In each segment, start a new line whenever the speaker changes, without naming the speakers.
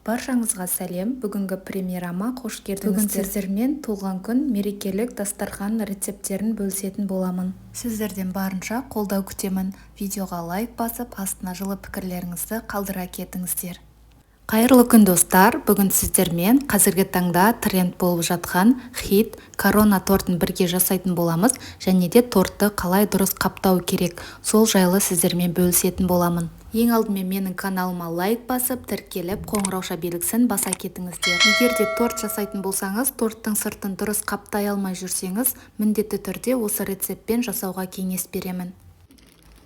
Баршаңызға сәлем! Бүгінгі премьерама қош келдіңіздер! Бүгін сіздермен туған күн, мерекелік дастархан рецепттерін бөлісетін боламын. Сіздерден барынша қолдау күтемін. Видеоға лайк басып, астына жылы пікірлеріңізді қалдыра кетіңіздер. Қайырлы күн, достар! Бүгін сіздермен қазіргі таңда тренд болып жатқан хит корона тортын бірге жасайтын боламыз және де тортты қалай дұрыс қаптау керек, сол жайлы сіздермен бөлісетін боламын. Ең алдымен менің каналыма лайк басып, тіркеліп, қоңырауша белгісін баса кетіңіздер. Егер де торт жасайтын болсаңыз, торттың сыртын дұрыс қаптай алмай жүрсеңіз, міндетті түрде осы рецептпен жасауға кеңес беремін.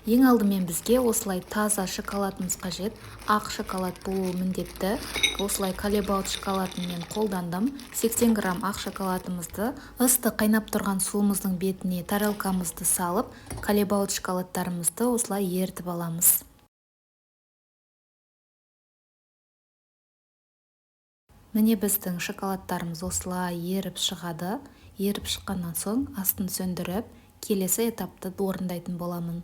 Ең алдымен бізге осылай таза шоколадымыз қажет. Ақ шоколад болуы міндетті. Осылай Калебаут шоколадын мен қолдандым. 80 грамм ақ шоколадымызды ыстық қайнап тұрған суымыздың бетіне тарелкамызды салып, Калебаут шоколадтарымызды осылай ерітіп аламыз. Міне, біздің шоколадтарымыз осылай еріп шығады. Еріп шыққаннан соң астын сөндіріп, келесі этапты орындайтын боламын.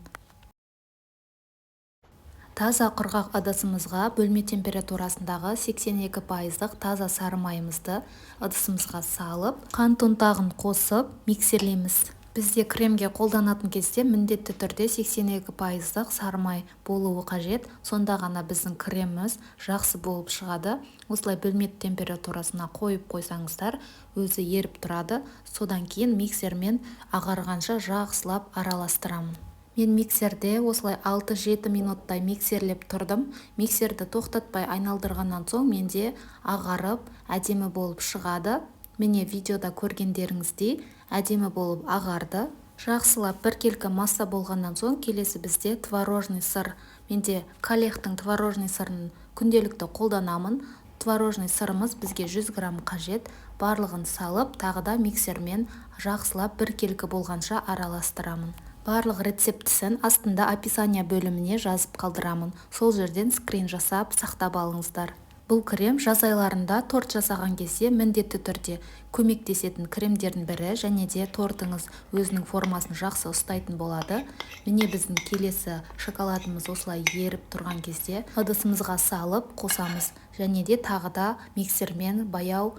Таза құрғақ ыдысымызға бөлме температурасындағы 82 пайыздық таза сары майымызды ыдысымызға салып, қант ұнтағын қосып миксерлейміз. Бізде кремге қолданатын кезде міндетті түрде 82 пайыздық сары май болуы қажет. Сонда ғана біздің креміміз жақсы болып шығады. Осылай бөлме температурасына қойып қойсаңыздар, өзі еріп тұрады. Содан кейін миксермен ағарғанша жақсылап араластырамын. Мен миксерде осылай 6-7 минуттай миксерлеп тұрдым. Миксерді тоқтатпай айналдырғаннан соң менде ағарып, әдемі болып шығады. Міне, видеода көргендеріңіздей әдемі болып ағарды. Жақсылап біркелкі масса болғаннан соң келесі бізде творожный сыр. Менде Калехтің творожный сырын күнделікті қолданамын. Творожный сырымыз бізге 100 грамм қажет. Барлығын салып, тағы да миксермен жақсылап біркелкі болғанша араластырамын. Барлық рецептісін астында описание бөліміне жазып қалдырамын. Сол жерден скрин жасап, сақтап алыңыздар. Бұл крем жаз айларында торт жасаған кезде міндетті түрде көмектесетін кремдердің бірі және де тортыңыз өзінің формасын жақсы ұстайтын болады. Міне, біздің келесі шоколадымыз осылай еріп тұрған кезде ыдысымызға салып қосамыз және де тағы да миксермен баяу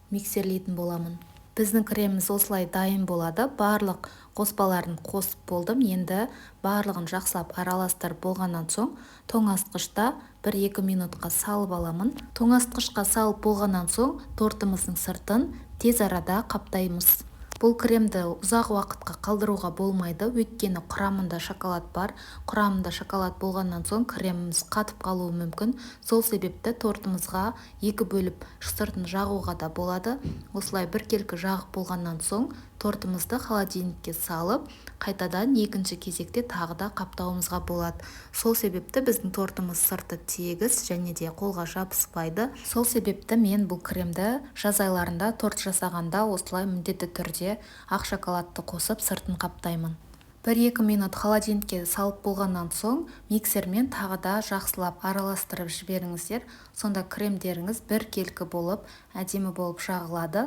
миксерлейтін боламын. Біздің креміміз осылай дайын болады. Барлық қоспаларын қосып болдым. Енді барлығын жақсылап араластырып болғаннан соң тоңазытқышта 1-2 минутқа салып аламын. Тоңазытқышқа салып болғаннан соң тортымыздың сыртын тез арада қаптаймыз. Бұл кремді ұзақ уақытқа қалдыруға болмайды, өйткені құрамында шоколад бар. Құрамында шоколад болғаннан соң креміміз қатып қалуы мүмкін. Сол себепті тортымызға екі бөліп сыртын жағуға да болады. Осылай біркелкі жағып болғаннан соң тортымызды холодильникке салып, қайтадан екінші кезекте тағы да қаптауымызға болады. Сол себепті біздің тортымыз сырты тегіс және де қолға жабыспайды. Сол себепті мен бұл кремді жаз айларында торт жасағанда осылай міндетті түрде ақ шоколадты қосып сыртын қаптаймын. 1-2 минут холодильникке салып болғаннан соң миксермен тағы да жақсылап араластырып жіберіңіздер. Сонда кремдеріңіз біркелкі болып, әдемі болып жағылады.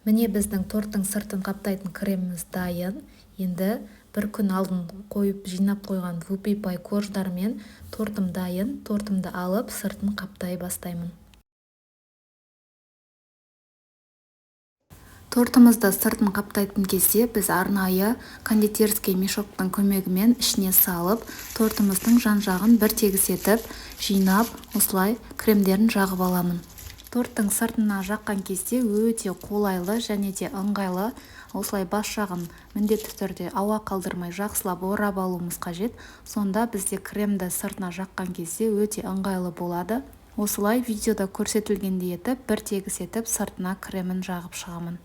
Міне, біздің торттың сыртын қаптайтын креміміз дайын. Енді бір күн алдын қойып, жинап қойған вупи пай корждармен тортым дайын. Тортымды алып, сыртын қаптай бастаймын. Тортымызды сыртын қаптайтын кезде біз арнайы кондитерский мешоктың көмегімен ішіне салып, тортымыздың жан-жағын бір тегіс етіп, жинап, осылай кремдерін жағып аламын. Торттың сыртына жаққан кезде өте қолайлы және де ыңғайлы. Осылай бас жағын міндетті түрде ауа қалдырмай жақсылап орап алуымыз қажет. Сонда бізде кремді сыртына жаққан кезде өте ыңғайлы болады. Осылай видеода көрсетілгендей етіп, бір тегіс етіп сыртына кремін жағып шығамын.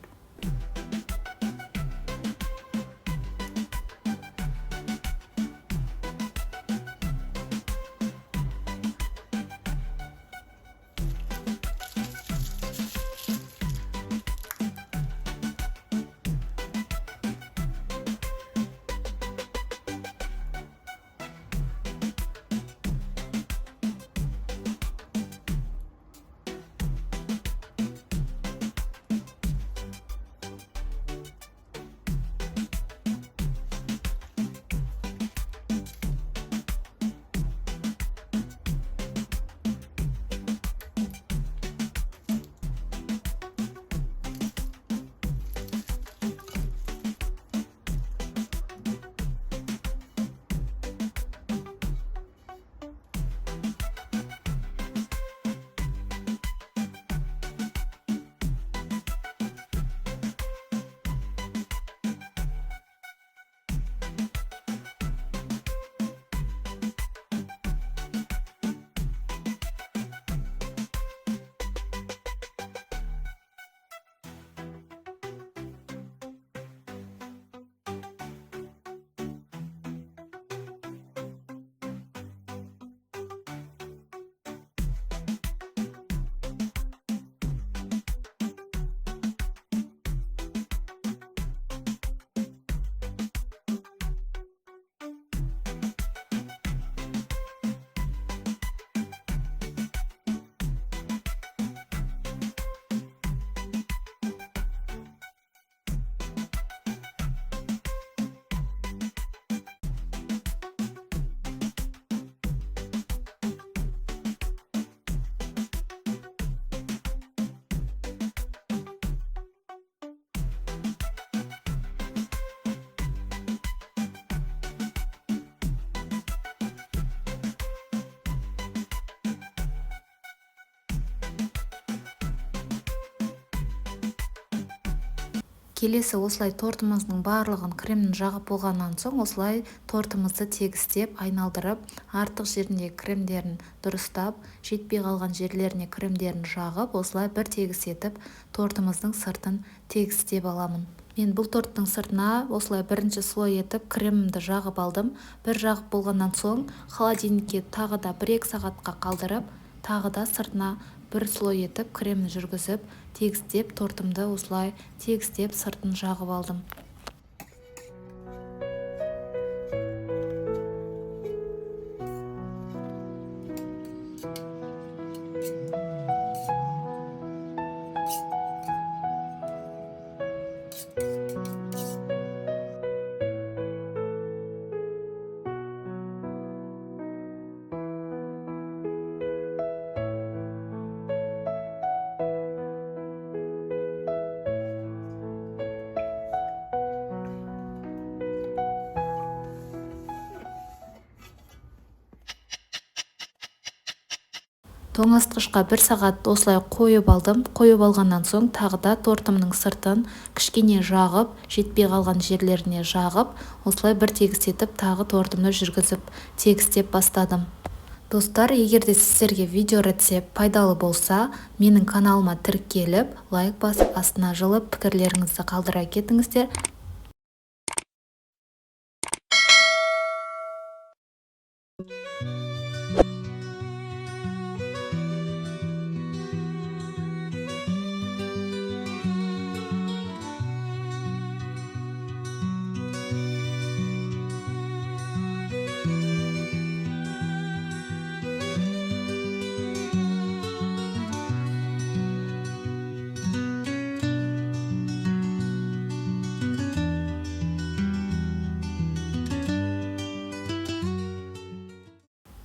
Келесі осылай тортымыздың барлығын кремін жағып болғаннан соң осылай тортымызды тегістеп айналдырып, артық жеріндегі кремдерін дұрыстап, жетпей қалған жерлеріне кремдерін жағып, осылай бір тегіс етіп тортымыздың сыртын тегістеп аламын. Мен бұл торттың сыртына осылай бірінші слой етіп кремімді жағып алдым. Бір жағып болғаннан соң холодильникке тағы да 1-2 сағатқа қалдырып, тағы да сыртына бір слой етіп кремін жүргізіп, тегістеп тортымды осылай тегістеп сыртын жағып алдым. Тоңазытқышқа 1 сағат осылай қойып алдым. Қойып алғаннан соң тағы да тортымның сыртын кішкене жағып, жетпей қалған жерлеріне жағып, осылай бір тегістетіп тағы тортымды жүргізіп тегістеп бастадым. Достар, егер де сіздерге видео рецепт пайдалы болса, менің каналыма тіркеліп, лайк басып, астына жылы пікірлеріңізді қалдыра кетіңіздер.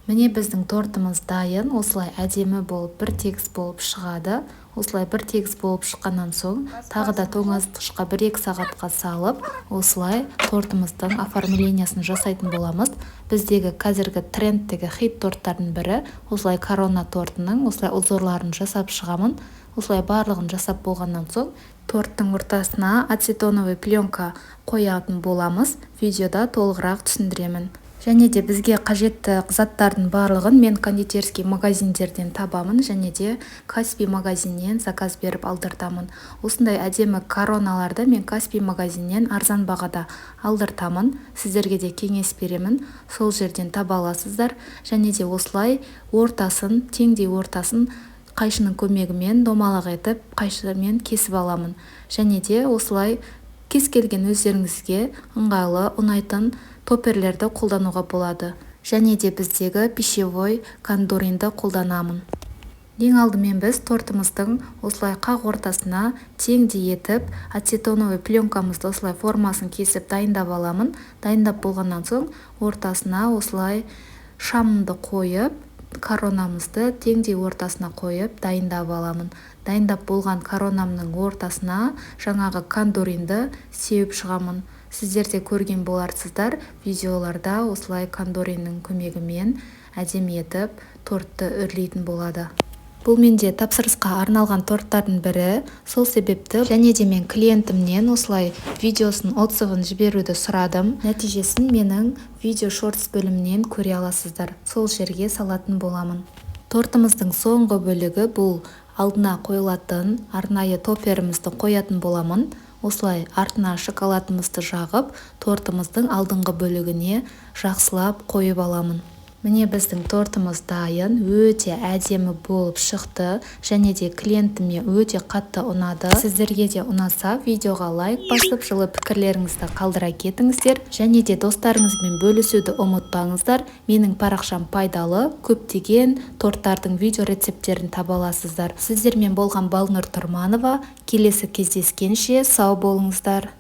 Міне біздің тортымыз дайын, осылай әдемі болып бір тегіс болып шығады. Осылай бір тегіс болып шыққаннан соң тағы да тоңазытқышқа 1-2 сағатқа салып, осылай тортымыздың оформлениясын жасайтын боламыз. Біздегі қазіргі трендтегі хит торттардың бірі осылай корона тортының осылай узорларын жасап шығамын. Осылай барлығын жасап болғаннан соң торттың ортасына ацетоновый пленка қоятын боламыз. Видеода толығырақ түсіндіремін. Және де бізге қажетті заттардың барлығын мен кондитерский магазиндерден табамын және де Каспи магазиннен заказ беріп алдыртамын. Осындай әдемі короналарды мен Каспи магазиннен арзан бағада алдыртамын. Сіздерге де кеңес беремін. Сол жерден таба аласыздар. Және де осылай ортасын, теңдей ортасын қайшының көмегімен домалақ етіп қайшымен кесіп аламын. Және де осылай кез келген өздеріңізге ыңғайлы, ұнайтын топперлерді қолдануға болады. Және де біздегі пищевой кандуринді қолданамын. Ең алдымен біз тортымыздың осылай қақ ортасына теңдей етіп ацетоновый пленкамызды осылай формасын кесіп дайындап аламын. Дайындап болғаннан соң ортасына осылай шамымды қойып, коронамызды теңдей ортасына қойып дайындап аламын. Дайындап болған коронамның ортасына жаңағы кандуринді сеуіп шығамын. Сіздер де көрген боларсыздар, видеоларда осылай кандуриннің көмегімен әдемі етіп тортты үрлейтін болады. Бұл менде тапсырысқа арналған торттардың бірі, сол себепті және де мен клиентімнен осылай видеосын, отзывын жіберуді сұрадым. Нәтижесін менің видео шортс бөлімінен көре аласыздар. Сол жерге салатын боламын. Тортымыздың соңғы бөлігі бұл алдына қойылатын арнайы топперімізді қоятын боламын. Осылай артына шоколадымызды жағып, тортымыздың алдыңғы бөлігіне жақсылап қойып аламын. Міне біздің тортымыз дайын, өте әдемі болып шықты және де клиентіме өте қатты ұнады. Сіздерге де ұнаса, видеоға лайк басып, жылы пікірлеріңізді қалдыра кетіңіздер және де достарыңызбен бөлісуді ұмытпаңыздар. Менің парақшам пайдалы, көптеген торттардың видео рецепттерін таба аласыздар. Сіздермен болған Балнұр Тұрманова. Келесі кездескенше сау болыңыздар.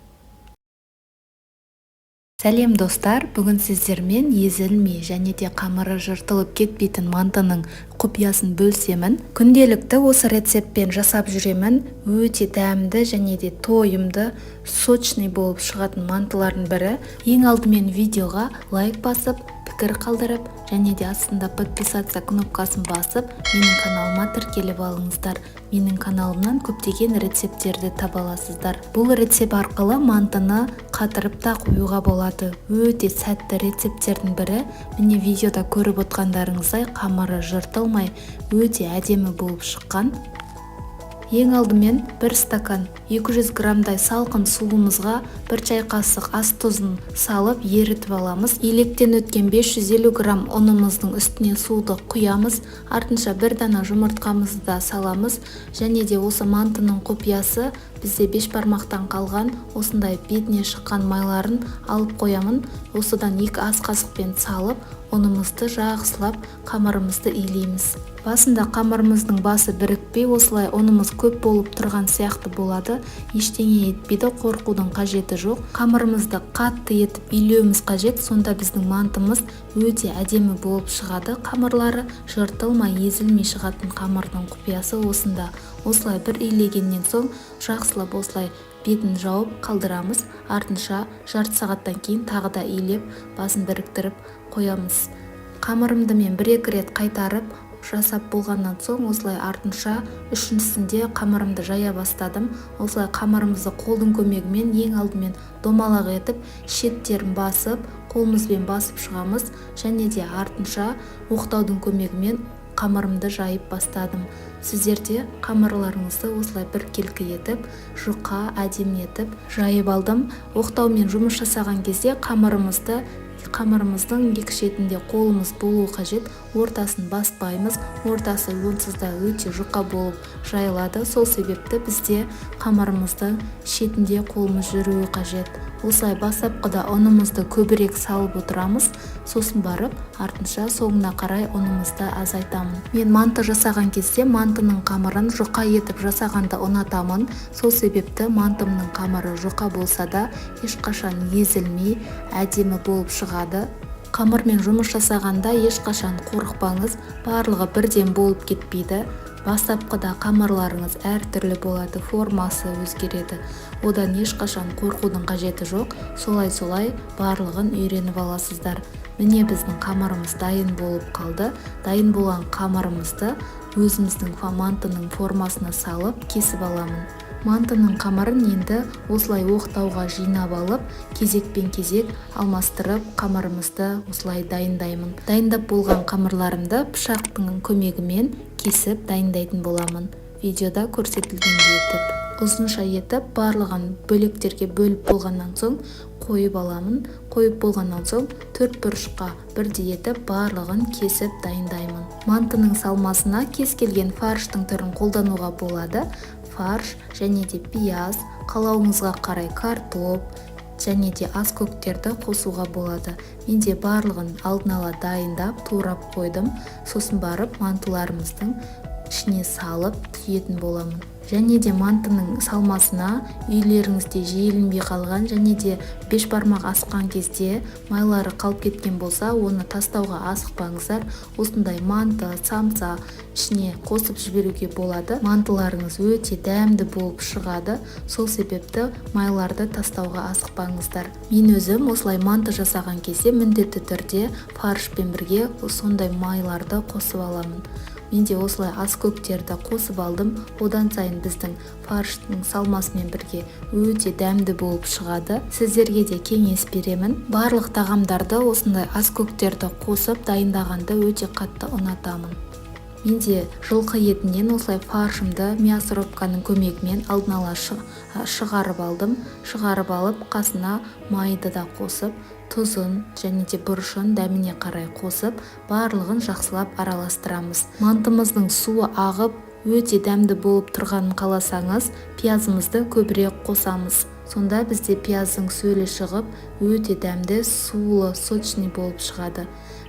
Сәлем достар, бүгін сіздермен езілмей және де қамыры жыртылып кетпейтін мантының құпиясын бөлісемін. Күнделікті осы рецептпен жасап жүремін. Өте дәмді және де тойымды, сочный болып шығатын мантылардың бірі. Ең алдымен видеоға лайк басып, Пікір қалдырып және де астында «Подписаться» кнопкасын басып, менің каналыма тіркеліп алыңыздар. Менің каналымнан көптеген рецепттерді таба аласыздар. Бұл рецепт арқылы мантыны қатырып та қоюға болады. Өте сәтті рецепттердің бірі. Міне, видеода көріп отқандарыңыздай, қамыры жыртылмай, өте әдемі болып шыққан. Ең алдымен бір стакан 200 граммдай салқын суымызға бір шай қасық ас тұзын салып, ерітіп аламыз. Електен өткен 550 грамм ұнымыздың үстіне суды құямыз. Артынша бір дана жұмыртқамызды да саламыз. Және де осы мантының құпиясы: бізде бешбармақтан қалған осындай бетіне шыққан майларын алып қоямын. Осыдан 2 ас қасықпен салып, ұнымызды жақсылап, қамырымызды илейміз. Басында қамырымыздың басы бірікпей, осылай ұнымыз көп болып тұрған сияқты болады. Ештеңе етпейді, қорқудың қажеті жоқ. Қамырымызды қатты етіп илеуіміз қажет, сонда біздің мантымыз өте әдемі болып шығады. Қамырлары жыртылмай, езілмей шығатын қамырдың құпиясы осында. Осылай бір илегеннен соң, жақсылап осылай бетін жауып қалдырамыз. Артынша жарты сағаттан кейін тағы да илеп, басын біріктіріп қоямыз. Қамырымды мен бір-екі рет қайтарып жасап болғаннан соң, осылай артынша үшіншісінде қамырымды жая бастадым. Осылай қамырымызды қолдың көмегімен ең алдымен домалақ етіп, шеттерін басып, қолымызбен басып шығамыз. Және де артынша оқтаудың көмегімен қамырымды жайып бастадым. Сіздер де қамырларыңызды осылай біркелкі етіп, жұқа, әдемі етіп жайып алдым. Оқтаумен жұмыс жасаған кезде қамырымыздың екі шетінде қолымыз болуы қажет, ортасын баспаймыз. Ортасы онсыз да өте жұқа болып жайылады. Сол себепті бізде қамырымыздың шетінде қолымыз жүруі қажет. Осылай бастапқыда ұнымызды көбірек салып отырамыз, сосын барып артынша соңына қарай ұнымызды азайтамын. Мен манты жасаған кезде мантының қамырын жұқа етіп жасағанды ұнатамын. Сол себепті мантымның қамыры жұқа болса да, ешқашан езілмей, әдемі болып шығады. Қамырмен жұмыс жасағанда ешқашан қорықпаңыз, барлығы бірден болып кетпейді. Бастапқыда қамырларыңыз әртүрлі болады, формасы өзгереді. Одан ешқашан қорқудың қажеті жоқ. Солай-солай барлығын үйреніп аласыздар. Міне, біздің қамырымыз дайын болып қалды. Дайын болған қамырымызды өзіміздің мантының формасына салып, кесіп аламын. Мантының қамырын енді осылай оқтауға жинап алып, кезекпен кезек алмастырып, қамырымызды осылай дайындаймын. Дайындап болған қамырларымды пышақтың көмегімен кесіп дайындайтын боламын. Видеода көрсетілгендей етіп, ұзынша етіп, барлығын бөліктерге бөліп болғаннан соң, қойып аламын. Қойып болғаннан соң, төрт бұрышқа бірдей етіп барлығын кесіп дайындаймын. Мантының салмасына кез келген фарштың түрін қолдануға болады. Фарш және де пияз, қалауыңызға қарай картоп және де ас көктерді қосуға болады. Мен де барлығын алдын ала дайындап, турап қойдым. Сосын барып мантыларымыздың ішіне салып түйетін боламын. Және де мантының салмасына үйлеріңізде желінбей қалған және де бешбармақ асқан кезде майлары қалып кеткен болса, оны тастауға асықпаңыздар. Осындай манты, самса ішіне қосып жіберуге болады. Мантыларыңыз өте дәмді болып шығады. Сол себепті майларды тастауға асықпаңыздар. Мен өзім осылай манты жасаған кезде міндетті түрде фаршпен бірге сондай майларды қосып аламын. Мен де осылай ас көктерді қосып алдым. Одан сайын біздің фарштың салмасымен бірге өте дәмді болып шығады. Сіздерге де кеңес беремін. Барлық тағамдарды осындай ас көктерді қосып дайындағанды өте қатты ұнатамын. Мен де жылқы етінен осылай фаршымды мясорубканың көмегімен алдын ала шығарып алдым. Шығарып алып, қасына майды да қосып, тұзын және де бұрышын дәміне қарай қосып, барлығын жақсылап араластырамыз. Мантымыздың суы ағып, өте дәмді болып тұрғанын қаласаңыз, пиязымызды көбірек қосамыз. Сонда бізде пияздың сөлі шығып, өте дәмді, сулы, сочный болып шығады.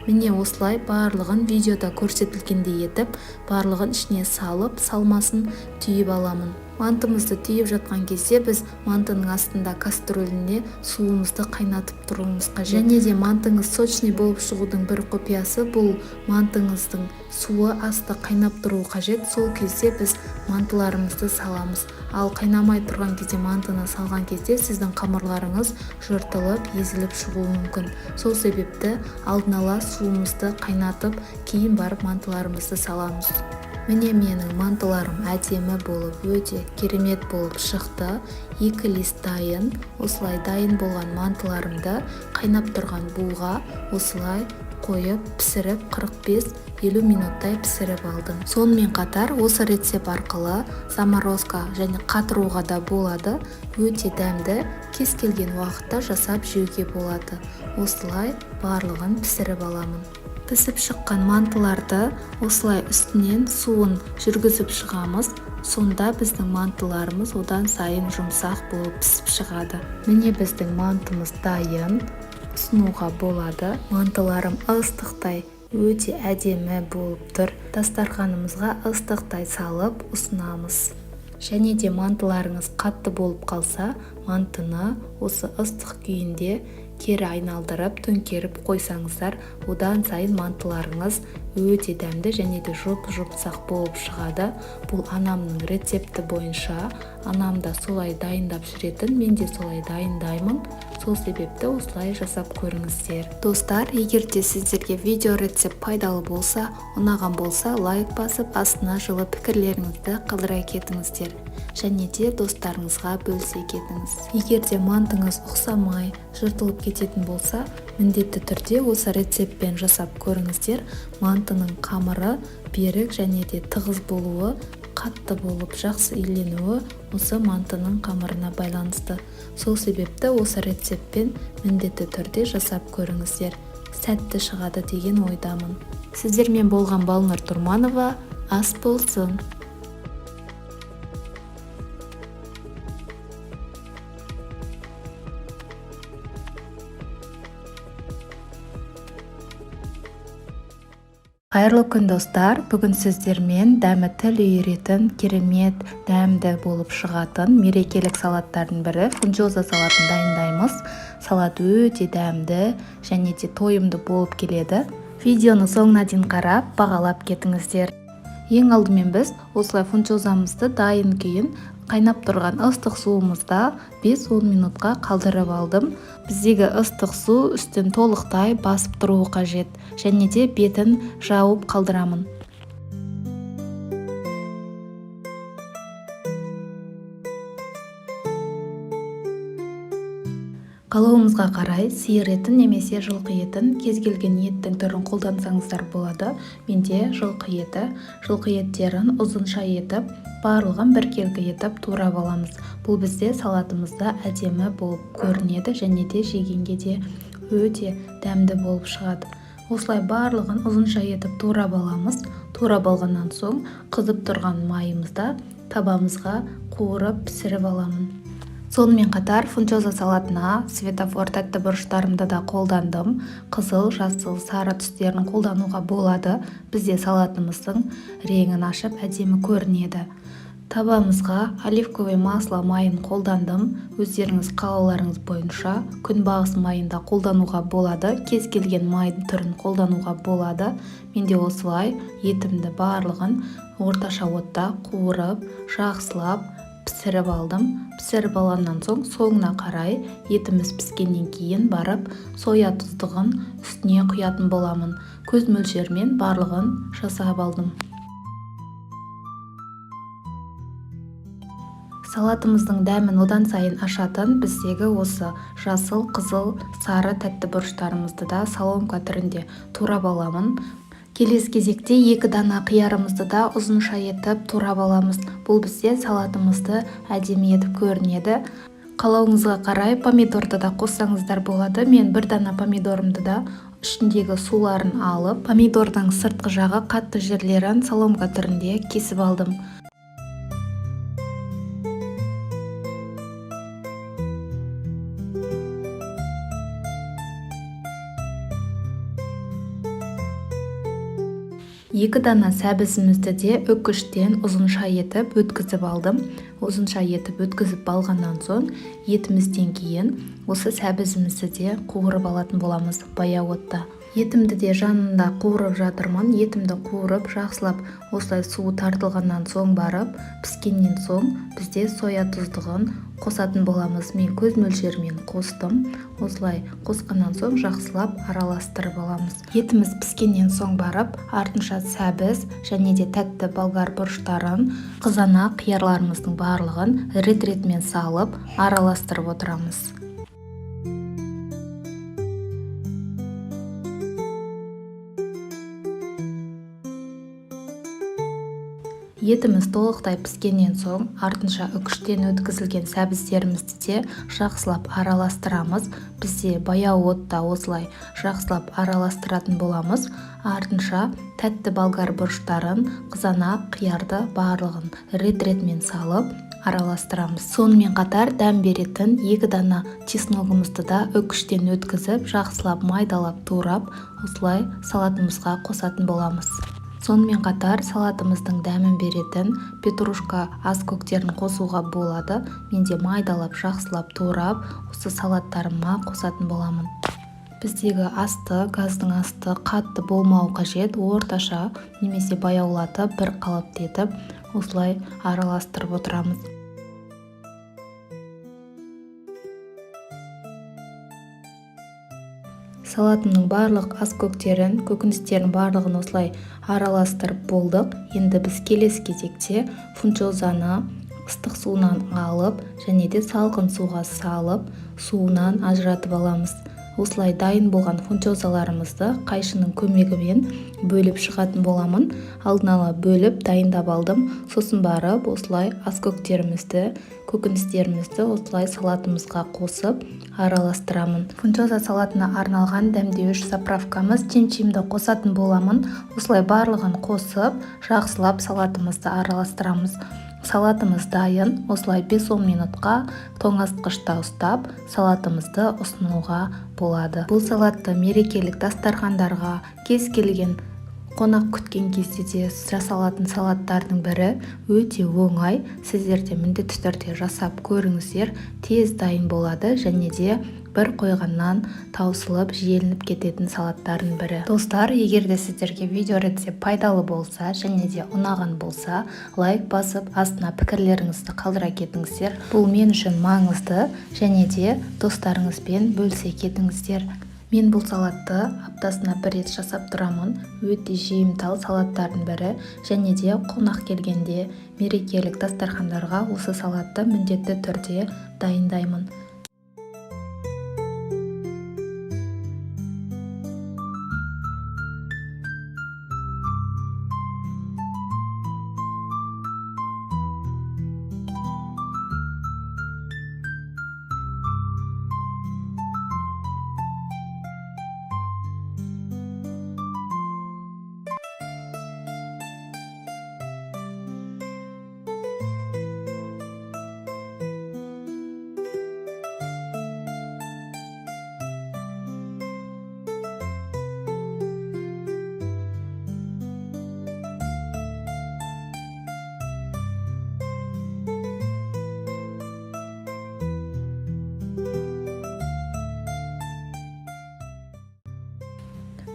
Міне, осылай барлығын видеода көрсетілгендей етіп, барлығын ішіне салып, салмасын түйіп аламын. Мантымызды түйіп жатқан кезде біз мантының астында кастрюліне суымызды қайнатып тұруымыз қажет. Және де мантыңыз сочный болып шығудың бір құпиясы бұл мантыңыздың суы асты қайнап тұруы қажет. Сол кезде біз мантыларымызды саламыз. Ал қайнамай тұрған кезде мантыны салған кезде сіздің қамырларыңыз жыртылып, езіліп шығуы мүмкін. Сол себепті алдын ала суымызды қайнатып, кейін барып мантыларымызды саламыз. Міне менің мантыларым әдемі болып, өте керемет болып шықты. 2 лист дайын. Осылай дайын болған мантыларымды қайнап тұрған буға осылай қойып пісіріп 45-50 минуттай пісіріп алдым. Сонымен қатар осы рецепт арқылы заморозка және қатыруға да болады. Өте дәмді, кез келген уақытта жасап жеуге болады. Осылай барлығын пісіріп аламын. Пісіп шыққан мантыларды осылай үстінен суын жүргізіп шығамыз. Сонда біздің мантыларымыз одан сайын жұмсақ болып пісіп шығады. Міне біздің мантымыз дайын, ұсынуға болады. Мантыларым ыстықтай өте әдемі болып тұр. Дастарханымызға ыстықтай салып ұсынамыз. Және де мантыларыңыз қатты болып қалса, мантыны осы ыстық күйінде кері айналдырып, төңкеріп қойсаңыздар, одан сайын мантыларыңыз өте дәмді және де жұп-жұмсақ болып шығады. Бұл анамның рецепті бойынша, анам да солай дайындап жүретін, мен де солай дайындаймын. Сол себепті осылай жасап көріңіздер. Достар, егер де сіздерге видео рецепт пайдалы болса, ұнаған болса, лайк басып, астына жылы пікірлеріңізді қалдыра кетіңіздер. Және де достарыңызға бөлісе кетіңіз. Егер де мантыңыз ұқсамай, жыртылып кететін болса, міндетті түрде осы рецептпен жасап көріңіздер. Мантының қамыры берік және де тығыз болуы, қатты болып жақсы иленуі осы мантының қамырына байланысты. Сол себепті осы рецептпен міндетті түрде жасап көріңіздер. Сәтті шығады деген ойдамын. Сіздермен болған Балнұр Тұрманова, ас болсын. Қайырлы күн, достар! Бүгін сіздермен дәмі тіл үйіретін, керемет дәмді болып шығатын мерекелік салаттардың бірі фунчоза салатын дайындаймыз. Салат өте дәмді және де тойымды болып келеді. Видеоны соңына дейін қарап, бағалап кетіңіздер. Ең алдымен біз осылай фунчозамызды дайын күйін қайнап тұрған ыстық суымызда 5-10 минутқа қалдырып алдым. Біздегі ыстық су үстін толықтай басып тұруы қажет және де бетін жауып қалдырамын. Қалауымызға қарай сиыр етін немесе жылқы етін, кез келген еттің түрін қолдансаңыздар болады. Менде жылқы еті. Жылқы еттерін ұзынша етіп, барлығын біркелкі етіп турап аламыз. Бұл бізде салатымызда әдемі болып көрінеді және де жегенге де өте дәмді болып шығады. Осылай барлығын ұзынша етіп турап аламыз. Турап алғаннан соң қызып тұрған майымызда табамызға қуырып пісіріп аламын. Сонымен қатар фунчоза салатына светофор тәтті бұрыштарымды да қолдандым. Қызыл, жасыл, сары түстерін қолдануға болады. Бізде салатымыздың реңін ашып әдемі көрінеді. Табамызға оливковый масло майын қолдандым. Өздеріңіз қалауларыңыз бойынша күнбағыс майын да қолдануға болады. Кез келген майдың түрін қолдануға болады. Менде осылай етімді барлығын орташа отта қуырып, жақсылап пісіріп алдым. Пісіріп алғаннан соң соңына қарай етіміз піскеннен кейін барып соя тұздығын үстіне құятын боламын. Көз мөлшерімен барлығын жасап алдым. Салатымыздың дәмін одан сайын ашатын біздегі осы жасыл, қызыл, сары тәтті бұрыштарымызды да соломка түрінде турап аламын. Келесі кезекте 2 дана қиярымызды да ұзынша етіп турап аламыз. Бұл бізде салатымызды әдемі етіп көрінеді. Қалауыңызға қарай помидорды да қоссаңыздар болады. Мен 1 дана помидорымды да ішіндегі суларын алып, помидордың сыртқы жағы қатты жерлерін соломка түрінде кесіп алдым. 2 дана сәбізімізді де үкіштен ұзынша етіп өткізіп алдым. Ұзынша етіп өткізіп алғаннан соң етімізден кейін осы сәбізімізді де қуырып алатын боламыз баяу отта. Етімді де жанында қуырып жатырмын. Етімді қуырып жақсылап осылай суы тартылғаннан соң барып, піскеннен соң бізде соя тұздығын қосатын боламыз. Мен көз мөлшерімен қостым. Осылай қосқаннан соң жақсылап араластырып аламыз. Етіміз піскеннен соң барып, артынша сәбіз және де тәтті болгар бұрыштарын, қызанақ, қиярларымыздың барлығын рет-ретімен салып араластырып отырамыз. Етіміз толықтай піскеннен соң артынша үкіштен өткізілген сәбіздерімізді де жақсылап араластырамыз. Бізде баяу отта осылай жақсылап араластыратын боламыз. Артынша тәтті болгар бұрыштарын, қызанақ, қиярды барлығын рет-ретімен салып араластырамыз. Сонымен қатар дәм беретін 2 дана чесногымызды да үкіштен өткізіп, жақсылап майдалап турап, осылай салатымызға қосатын боламыз. Сонымен қатар салатымыздың дәмін беретін петрушка ас көктерін қосуға болады. Мен де майдалап жақсылап турап, осы салаттарыма қосатын боламын. Біздегі асты, газдың асты қатты болмауы қажет, орташа немесе баяулатып бір қалыпты етіп осылай араластырып отырамыз. Салатымның барлық ас көктерін, көкөністерін барлығын осылай араластырып болдық. Енді біз келесі кезекте фунчозаны ыстық суынан алып, және де салқын суға салып, суынан ажыратып аламыз. Осылай дайын болған фунчозаларымызды қайшының көмегімен бөліп шығатын боламын. Алдын ала бөліп дайындап алдым. Сосын барып осылай ас көктерімізді, көкөністерімізді осылай салатымызға қосып араластырамын. Фунчоза салатына арналған дәмдеуіш заправкамыз чимчимді қосатын боламын. Осылай барлығын қосып, жақсылап салатымызды араластырамыз. Салатымыз дайын. Осылай 5-10 минутқа тоңазытқышта ұстап, салатымызды ұсынуға болады. Бұл салатты мерекелік дастархандарға, кез келген қонақ күткен кезде де жасалатын салаттардың бірі. Өте оңай. Сіздер де міндетті түрде жасап көріңіздер. Тез дайын болады және де бір қойғаннан таусылып желініп кететін салаттардың бірі. Достар, егер де сіздерге видео рецепт пайдалы болса және де ұнаған болса, лайк басып, астына пікірлеріңізді қалдыра кетіңіздер. Бұл мен үшін маңызды және де достарыңызбен бөлісе кетіңіздер. Мен бұл салатты аптасына бір рет жасап тұрамын. Өте жиымтал салаттардың бірі және де қонақ келгенде мерекелік дастархандарға осы салатты міндетті түрде дайындаймын.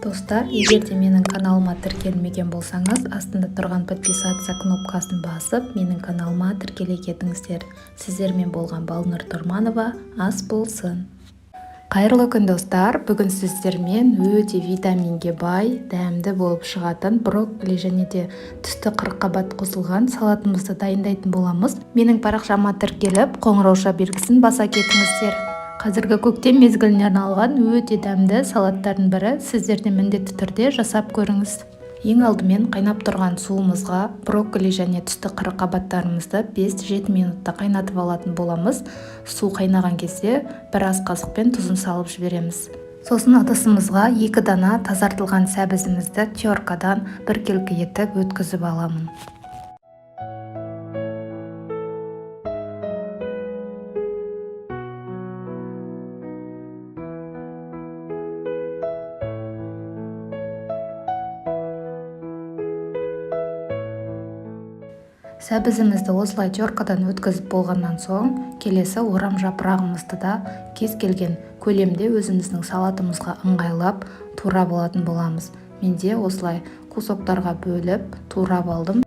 Достар, егер де менің каналыма тіркелмеген болсаңыз, астында тұрған подписаться кнопкасын басып, менің каналыма тіркеле кетіңіздер. Сіздермен болған Балнұр Тұрманова, ас болсын. Қайырлы күн, достар! Бүгін сіздермен өте витаминге бай, дәмді болып шығатын брокколи және де түсті қырыққабат қосылған салатымызды дайындайтын боламыз. Менің парақшама тіркеліп, қоңырауша белгісін баса кетіңіздер. Қазіргі көктем мезгіліне арналған өте дәмді салаттардың бірі. Сіздер де міндетті түрде жасап көріңіз. Ең алдымен қайнап тұрған суымызға брокколи және түсті қырыққабаттарымызды 5-7 минутта қайнатып алатын боламыз. Су қайнаған кезде бір ас қасықпен тұзын салып жібереміз. Сосын ыдысымызға 2 дана тазартылған сәбізімізді теркадан біркелкі етіп өткізіп аламын. Сәбізімізді осылай теркадан өткізіп болғаннан соң, келесі орам жапырағымызды да кез келген көлемде өзіміздің салатымызға ыңғайлап турап алатын боламыз. Менде осылай кусоктарға бөліп турап алдым.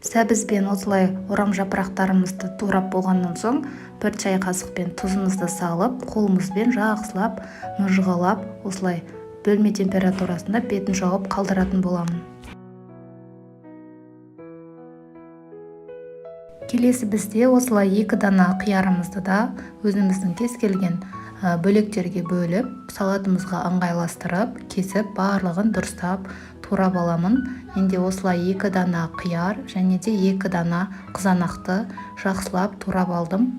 Сәбізбен осылай орам жапырақтарымызды турап болғаннан соң, 1 шай қасықпен тұзымызды салып, қолымызбен жақсылап мыжғылап, осылай бөлме температурасында бетін жауып қалдыратын боламын. Келесі бізде осылай 2 дана қиярымызды да өзіміздің кез келген бөлектерге бөліп, салатымызға ыңғайластырып, кесіп, барлығын дұрыстап турап аламын. Менде осылай 2 дана қияр және де 2 дана қызанақты жақсылап турап алдым.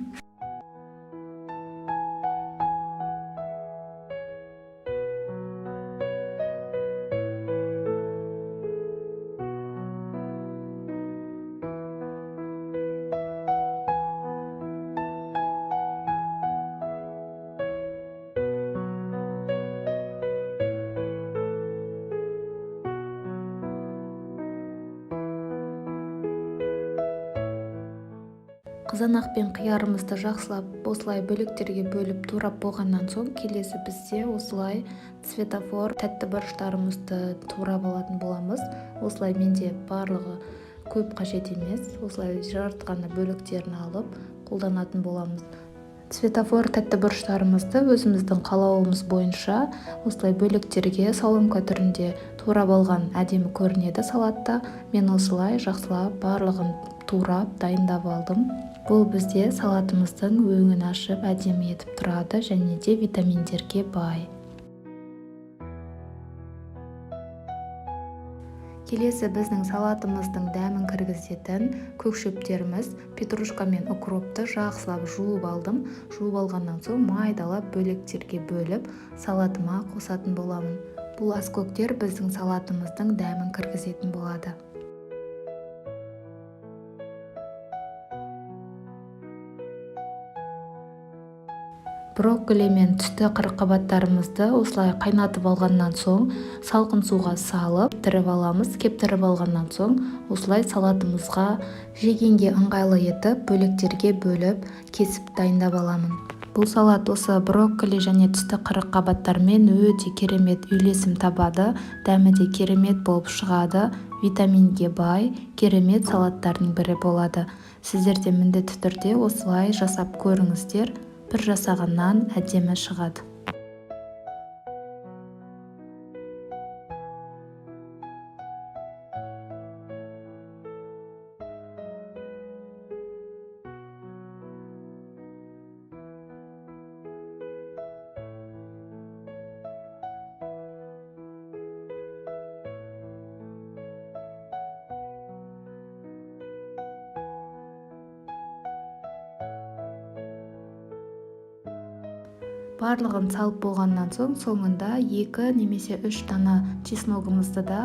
Қызанақ пен қиярымызды жақсылап осылай бөліктерге бөліп турап болғаннан соң, келесі бізде осылай светофор тәтті бұрыштарымызды турап алатын боламыз. Осылай менде барлығы көп қажет емес, осылай жарты ғана бөліктерін алып қолданатын боламыз. Светофор тәтті бұрыштарымызды өзіміздің қалауымыз бойынша осылай бөліктерге соломка түрінде турап алған әдемі көрінеді салатта. Мен осылай жақсылап барлығын турап дайындап алдым. Бұл бізде салатымыздың өңін ашып әдемі етіп тұрады және де витаминдерге бай. Келесі біздің салатымыздың дәмін кіргізетін көк шөптеріміз, петрушка мен укропты жақсылап жуып алдым. Жуып алғаннан соң майдалап бөлектерге бөліп салатыма қосатын боламын. Бұл аскөктер біздің салатымыздың дәмін кіргізетін болады. Брокколи мен түсті қырыққабаттарымызды осылай қайнатып алғаннан соң салқын суға салып кептіріп аламыз. Кептіріп алғаннан соң осылай салатымызға жегенге ыңғайлы етіп бөліктерге бөліп кесіп дайындап аламын. Бұл салат осы брокколи және түсті қырыққабаттармен өте керемет үйлесім табады, дәмі де керемет болып шығады, витаминге бай, керемет салаттардың бірі болады. Сіздер де міндетті түрде осылай жасап көріңіздер. Бір жасағаннан әдемі шығады. Барлығын салып болғаннан соң соңында 2 немесе 3 дана чесногымызды да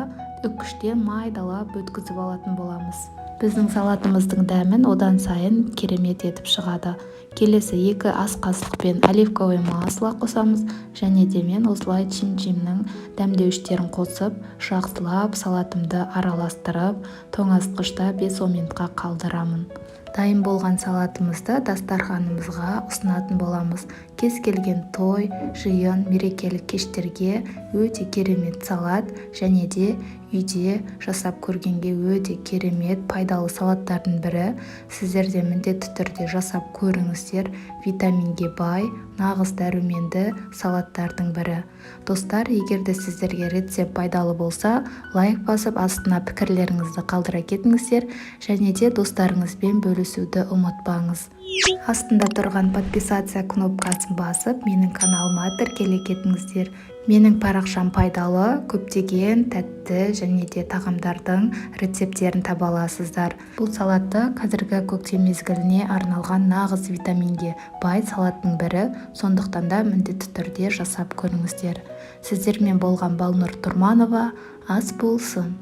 үккіштен майдалап өткізіп алатын боламыз. Біздің салатымыздың дәмін одан сайын керемет етіп шығады. Келесі 2 ас қасықпен оливковый масло қосамыз және де мен осылай чин-чимнің дәмдеуіштерін қосып, жақсылап салатымды араластырып, тоңазытқышта 5-10 минутқа қалдырамын. Дайын болған салатымызды дастарханымызға ұсынатын боламыз. Кез келген той, жиын, мерекелік кештерге өте керемет салат және де үйде жасап көргенге өте керемет пайдалы салаттардың бірі. Сіздер де міндетті түрде жасап көріңіздер. Витаминге бай, нағыз дәруменді салаттардың бірі. Достар, егер де сіздерге рецепт пайдалы болса, лайк басып астына пікірлеріңізді қалдыра кетіңіздер және де достарыңызбен бөлісуді ұмытпаңыз. Астында тұрған подписаться кнопкасын басып, менің каналыма тіркеле кетіңіздер. Менің парақшам пайдалы, көптеген тәтті және де тағамдардың рецепттерін таба аласыздар. Бұл салатты қазіргі көктем мезгіліне арналған нағыз витаминге бай салаттың бірі, сондықтан да міндетті түрде жасап көріңіздер. Сіздермен болған Балнұр Тұрманова, ас болсын.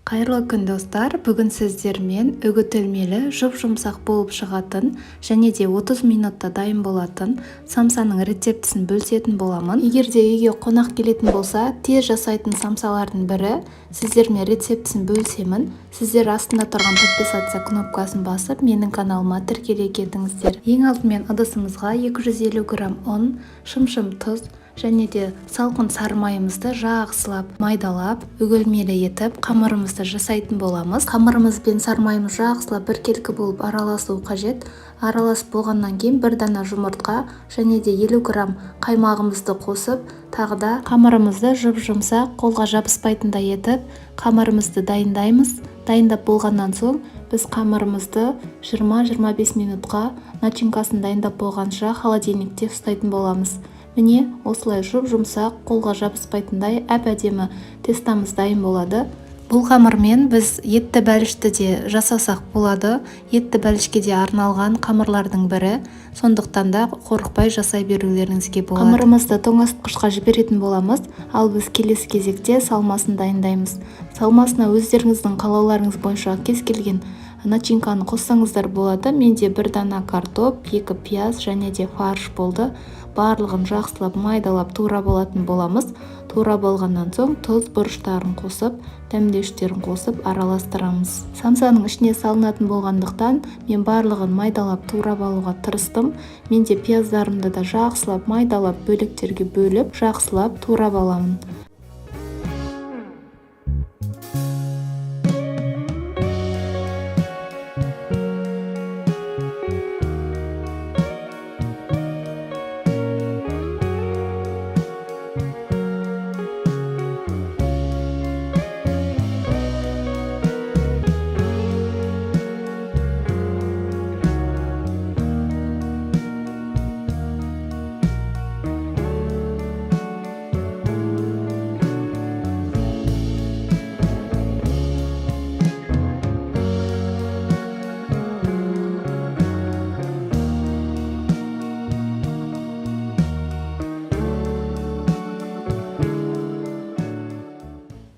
Қайырлы күн, достар! Бүгін сіздермен үгітілмелі, жұп-жұмсақ болып шығатын және де 30 минутта дайын болатын самсаның рецептісін бөлісетін боламын. Егер де үйге қонақ келетін болса, тез жасайтын самсалардың бірі. Сіздермен рецептісін бөлісемін. Сіздер астында тұрған подписаться кнопкасын басып, менің каналыма тіркеле кетіңіздер. Ең алдымен ыдысымызға 250 грамм ұн, шымшым тұз және де салқын сары майымызды жақсылап майдалап, үгілмелі етіп қамырымызды жасайтын боламыз. Қамырымыз бен сары майымыз жақсылап біркелкі болып араласуы қажет. Араласып болғаннан кейін бір дана жұмыртқа және де 50 грамм қаймағымызды қосып, тағы да қамырымызды жұп-жұмсақ, қолға жабыспайтындай етіп қамырымызды дайындаймыз. Дайындап болғаннан соң біз қамырымызды 20-25 минутқа начинкасын дайындап болғанша холодильникте ұстайтын боламыз. Міне, осылай жұп-жұмсақ, қолға жабыспайтындай әп-әдемі тестамыз дайын болады. Бұл қамырмен біз етті бәлішті де жасасақ болады. Етті бәлішке де арналған қамырлардың бірі, сондықтан да қорықпай жасай берулеріңізге болады. Қамырымызды тоңазытқышқа жіберетін боламыз, ал біз келесі кезекте салмасын дайындаймыз. Салмасына өздеріңіздің қалауларыңыз бойынша кез келген начинканы қоссаңыздар болады. Менде бір дана картоп, 2 пияз және де фарш болды. Барлығын жақсылап майдалап турап алатын боламыз. Турап алғаннан соң тұз, бұрыштарын қосып, дәмдеуіштерін қосып араластырамыз. Самсаның ішіне салынатын болғандықтан мен барлығын майдалап турап алуға тырыстым. Менде пияздарымды да жақсылап майдалап бөліктерге бөліп, жақсылап турап аламын.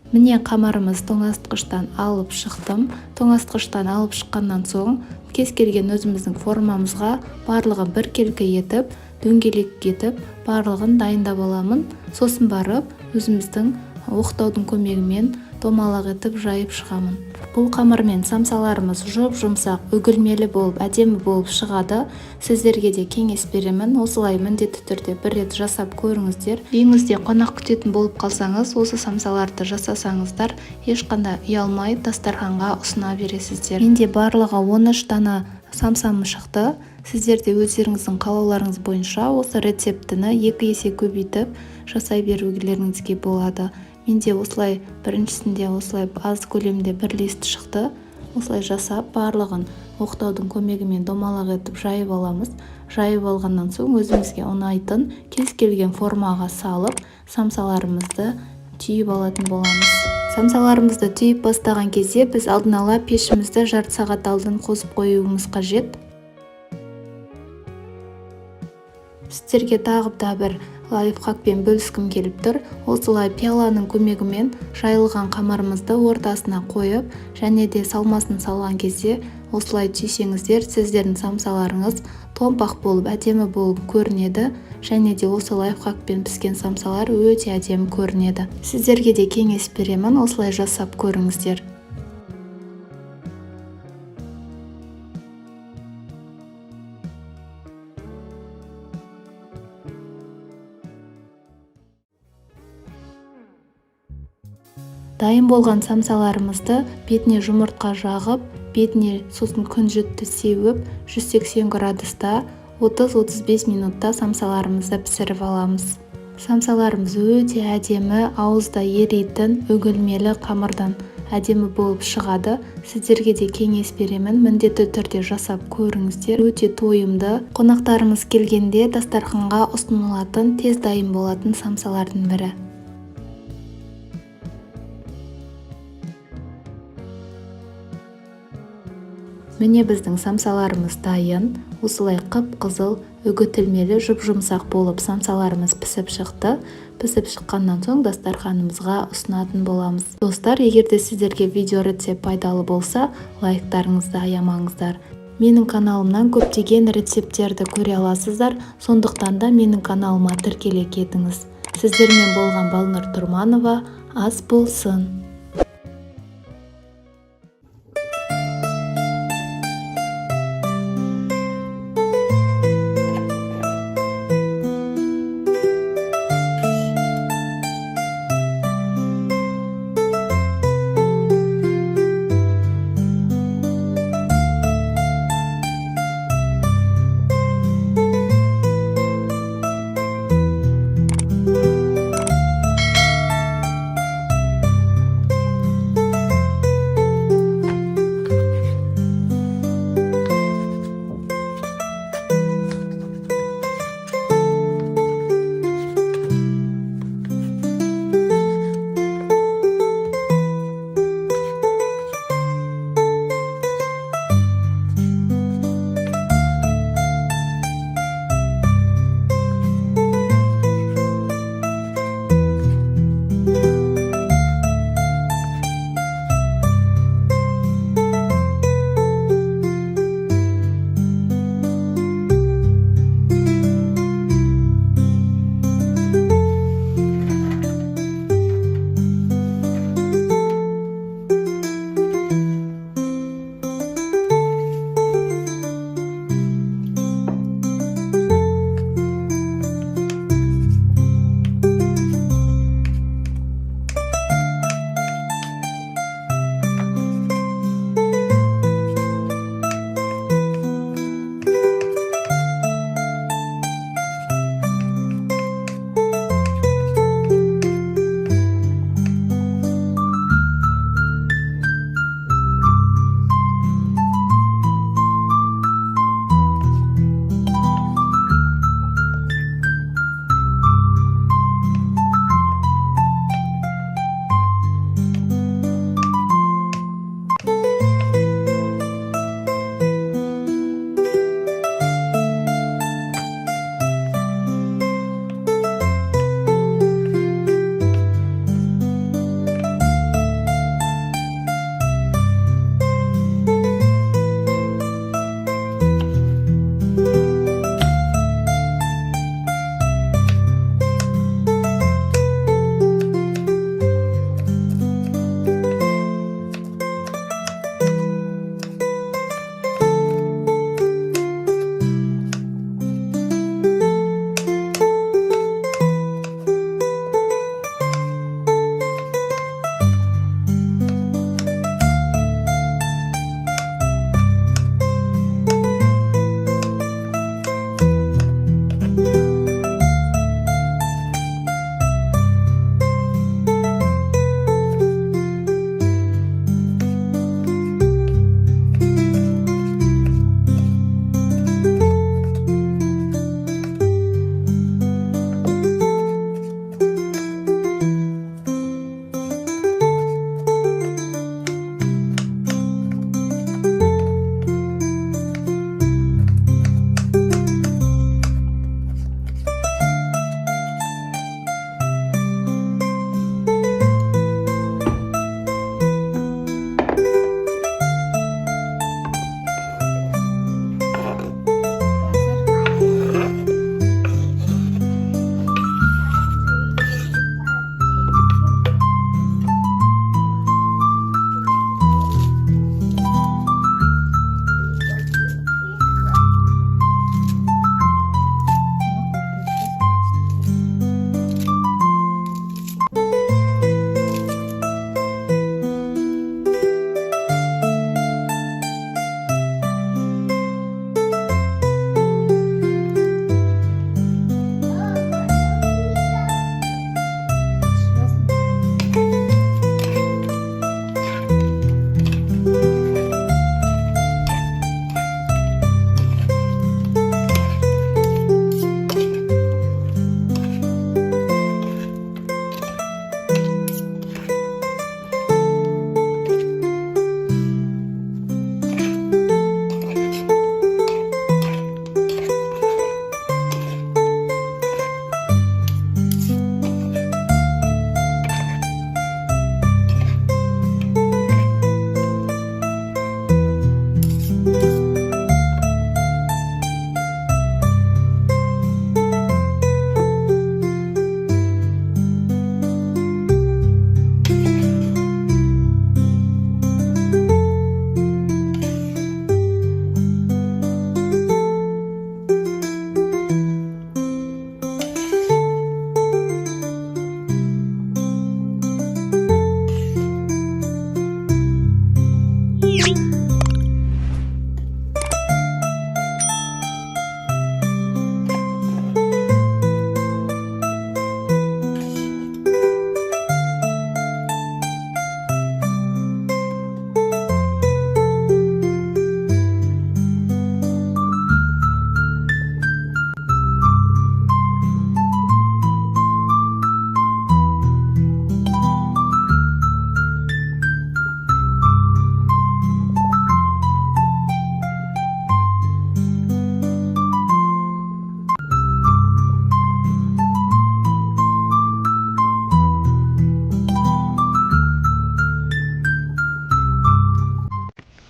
Міне, қамырымыз тоңазытқыштан алып шықтым. Тоңазытқыштан алып шыққаннан соң кез келген өзіміздің формамызға барлығын біркелкі етіп, дөңгелек етіп барлығын дайындап аламын. Сосын барып өзіміздің оқтаудың көмегімен домалақ етіп жайып шығамын. Бұл қамырмен самсаларымыз жұп-жұмсақ, үгілмелі болып, әдемі болып шығады. Сіздерге де кеңес беремін. Осылай міндетті түрде бір рет жасап көріңіздер. Үйіңізде қонақ күтетін болып қалсаңыз, осы самсаларды жасасаңыздар, ешқандай ұялмай дастарханға ұсына бересіздер. Менде барлығы 13 дана самсам шықты. Сіздер де өздеріңіздің қалауларыңыз бойынша осы рецептіні 2 есе көбейтіп жасай берулеріңізге болады. Менде осылай біріншісінде осылай аз көлемде бір лист шықты. Осылай жасап, барлығын оқтаудың көмегімен домалақ етіп жайып аламыз. Жайып алғаннан соң өзімізге ұнайтын кез келген формаға салып, самсаларымызды түйіп алатын боламыз. Самсаларымызды түйіп бастаған кезде біз алдын ала пешімізді жарты сағат алдын қосып қоюымыз қажет. Сіздерге тағы да бір лайфхакпен бөліскім келіп тұр. Осылай пиаланың көмегімен жайылған қамырымызды ортасына қойып, және де салмасын салған кезде осылай түйсеңіздер, сіздердің самсаларыңыз томпақ болып, әдемі болып көрінеді. Және де осы лайфхакпен піскен самсалар өте әдемі көрінеді. Сіздерге де кеңес беремін, осылай жасап көріңіздер. Дайын болған самсаларымызды бетіне жұмыртқа жағып, бетіне сосын күнжітті сеуіп, 180 градуста 30-35 минутта самсаларымызды пісіріп аламыз. Самсаларымыз өте әдемі, ауызда еритін, үгілмелі қамырдан әдемі болып шығады. Сіздерге де кеңес беремін, міндетті түрде жасап көріңіздер. Өте тойымды. Қонақтарымыз келгенде дастарханға ұсынылатын, тез дайын болатын самсалардың бірі. Міне, біздің самсаларымыз дайын. Осылай қып-қызыл, үгітілмелі, жұп-жұмсақ болып самсаларымыз пісіп шықты. Пісіп шыққаннан соң дастарханымызға ұсынатын боламыз. Достар, егер де сіздерге видео рецепт пайдалы болса, лайктарыңызды аямаңыздар. Менің каналымнан көптеген рецепттерді көре аласыздар, сондықтан да менің каналыма тіркеле кетіңіз. Сіздермен болған Балнұр Тұрманова. Ас болсын!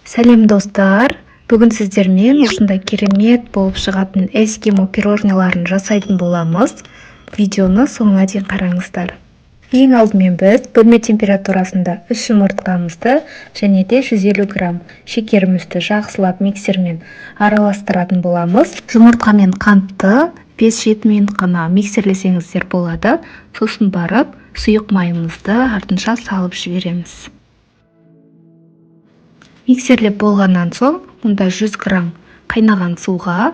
Сәлем, достар! Бүгін сіздермен осындай керемет болып шығатын эскимо пирожныйларын жасайтын боламыз. Видеоны соңына дейін қараңыздар. Ең алдымен біз бөлме температурасында 3 жұмыртқамызды және де 150 грамм шекерімізді жақсылап миксермен араластыратын боламыз. Жұмыртқа мен қантты 5-7 минут қана миксерлесеңіздер болады. Сосын барып сұйық майымызды артынша салып жібереміз. Миксерлеп болғаннан соң мұнда 100 грамм қайнаған суға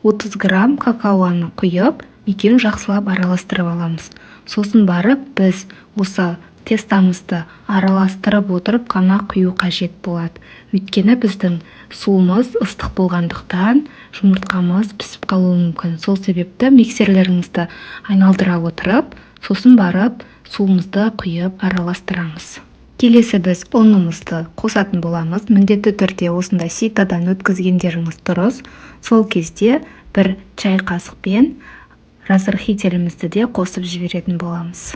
30 грамм какаоны құйып, екеуін жақсылап араластырып аламыз. Сосын барып біз осы тестамызды араластырып отырып қана құю қажет болады. Өйткені біздің суымыз ыстық болғандықтан, жұмыртқамыз пісіп қалуы мүмкін. Сол себепті миксерлеріңізді айналдыра отырып, сосын барып суымызды құйып араластырамыз. Келесі біз ұнымызды қосатын боламыз. Міндетті түрде осындай ситодан өткізгендеріңіз дұрыс. Сол кезде бір чай қасықпен разрыхителімізді де қосып жіберетін боламыз.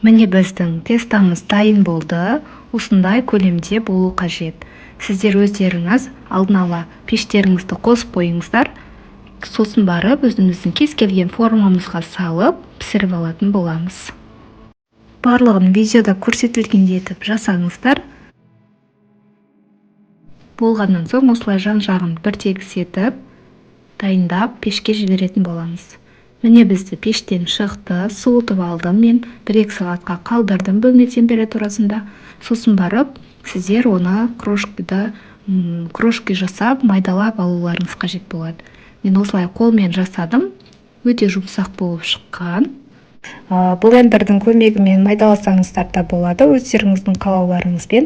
Міне, біздің тестамыз дайын болды. Осындай көлемде болу қажет. Сіздер өздеріңіз алдын ала пештеріңізді қосып қойыңыздар. Сосын барып өзіміздің кез келген формамызға салып пісіріп алатын боламыз. Барлығын видеода көрсетілгендей етіп жасаңыздар. Болғаннан соң осылай жан-жағын бір тегіс етіп дайындап, пешке жіберетін боламыз. Міне, бізді пештен шықты. Суытып алдым мен, 1-2 сағатқа қалдырдым бөлме температурасында. Сосын барып сіздер оны крошки жасап, майдалап алуларыңыз қажет болады. Мен осылай қолмен жасадым, өте жұмсақ болып шыққан. Блендердің көмегімен майдаласаңыздар да болады, өздеріңіздің қалауларыңызбен.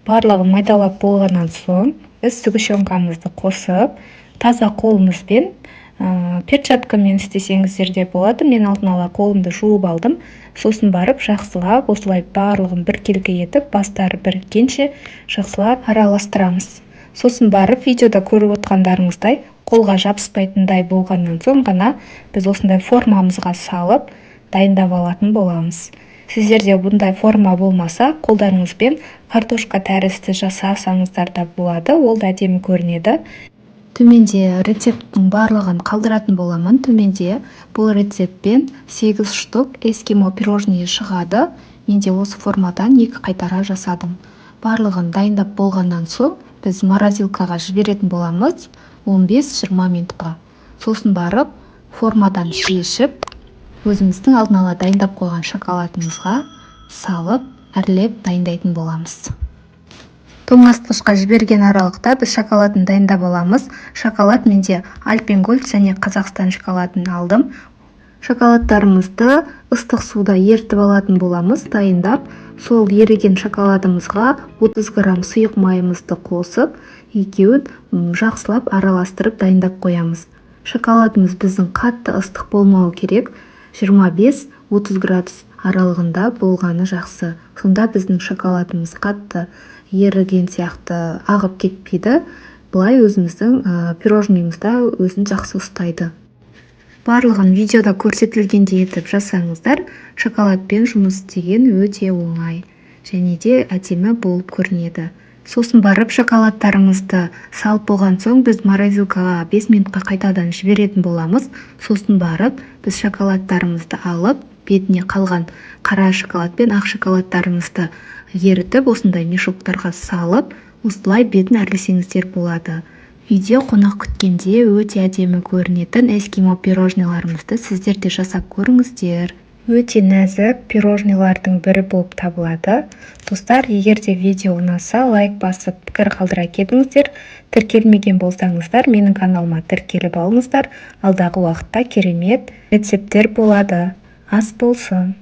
Барлығын майдалап болғаннан соң біз сгущенкамызды қосып, таза қолымызбен, перчаткамен істесеңіздер де болады, мен алдын ала қолымды жуып алдым. Сосын барып жақсылап осылай барлығын біркелкі етіп, бастары біріккенше жақсылап араластырамыз. Сосын барып видеода көріп отқандарыңыздай, қолға жабыспайтындай болғаннан соң ғана біз осындай формамызға салып дайындап алатын боламыз. Сіздерде бұндай форма болмаса, қолдарыңызбен картошка тәрізді жасасаңыздар да болады, ол да әдемі көрінеді. Төменде рецепттің барлығын қалдыратын боламын. Төменде бұл рецептпен 8 штук эскимо пирожные шығады. Мен де осы формадан екі қайтара жасадым. Барлығын дайындап болғаннан соң біз морозилкаға жіберетін боламыз 15-20 минутқа. Сосын барып формадан шешіп, өзіміздің алдын ала дайындап қойған шоколадымызға салып, әрлеп дайындайтын боламыз. Тоңазытқышқа жіберген аралықта біз шоколадын дайындап аламыз. Шоколад менде Альпен Гольд және Қазақстан шоколадын алдым. Шоколадтарымызды ыстық суда ерітіп алатын боламыз дайындап. Сол еріген шоколадымызға 30 грамм сұйық майымызды қосып, екеуін жақсылап араластырып дайындап қоямыз. Шоколадымыз біздің қатты ыстық болмауы керек, 25-30 градус аралығында болғаны жақсы. Сонда біздің шоколадымыз қатты еріген сияқты ағып кетпейді, былай өзіміздің пирожныйымызда өзін жақсы ұстайды. Барлығын видеода көрсетілгендей етіп жасаңыздар. Шоколадпен жұмыс істеген өте оңай және де әдемі болып көрінеді. Сосын барып шоколадтарымызды салып болған соң, біз морозилкаға 5 минутқа қайтадан жіберетін боламыз. Сосын барып біз шоколадтарымызды алып, бетіне қалған қара шоколад пен ақ шоколадтарымызды ерітіп, осындай мешоктарға салып, осылай бетін әрлесеңіздер болады. Үйде қонақ күткенде өте әдемі көрінетін эскимо пирожныйларымызды сіздер де жасап көріңіздер. Өте нәзік пирожныйлардың бірі болып табылады. Достар, егер де видео ұнаса, лайк басып, пікір қалдыра кетіңіздер. Тіркелмеген болсаңыздар, менің каналыма тіркеліп алыңыздар. Алдағы уақытта керемет рецепттер болады. Ас болсын!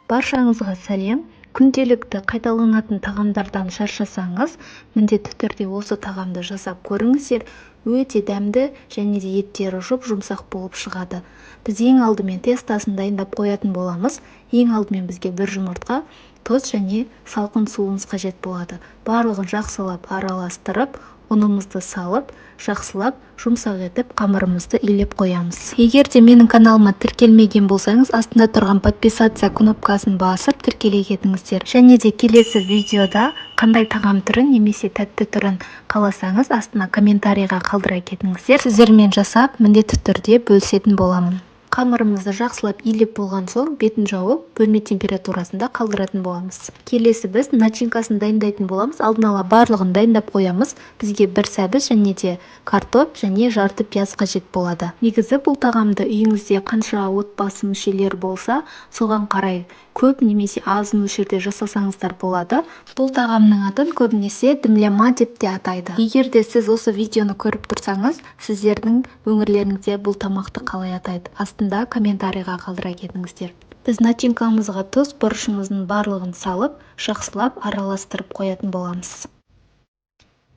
Баршаңызға сәлем! Күнделікті қайталанатын тағамдардан шаршасаңыз, міндетті түрде осы тағамды жасап көріңіздер. Өте дәмді және де еттері жұп-жұмсақ болып шығады. Біз ең алдымен тестосын дайындап қоятын боламыз. Ең алдымен бізге бір жұмыртқа, тұз және салқын суымыз қажет болады. Барлығын жақсылап араластырып, Ұнымызды салып, жақсылап жұмсақ етіп қамырымызды илеп қоямыз. Егер де менің каналыма тіркелмеген болсаңыз, астында тұрған подписаться кнопкасын басып тіркеле кетіңіздер. Және де келесі видеода қандай тағам түрін немесе тәтті түрін қаласаңыз, астына комментарийға қалдыра кетіңіздер. Сіздермен жасап, міндетті түрде бөлісетін боламын. Қамырымызды жақсылап илеп болған соң, бетін жауып, бөлме температурасында қалдыратын боламыз. Келесі біз начинкасын дайындайтын боламыз. Алдын ала барлығын дайындап қоямыз. Бізге бір сәбіз және де картоп және жарты пияз қажет болады. Негізі бұл тағамды үйіңізде қанша отбасы мүшелері болса, соған қарай көп немесе аз мөлшерде жасасаңыздар болады. Бұл тағамның атын көбінесе дымляма деп те атайды. Егер де сіз осы видеоны көріп тұрсаңыз, сіздердің өңірлеріңізде бұл тамақты қалай атайды? Астында комментарийға қалдыра кетіңіздер. Біз начинкамызға тұз, бұрышымыздың барлығын салып, жақсылап араластырып қоятын боламыз.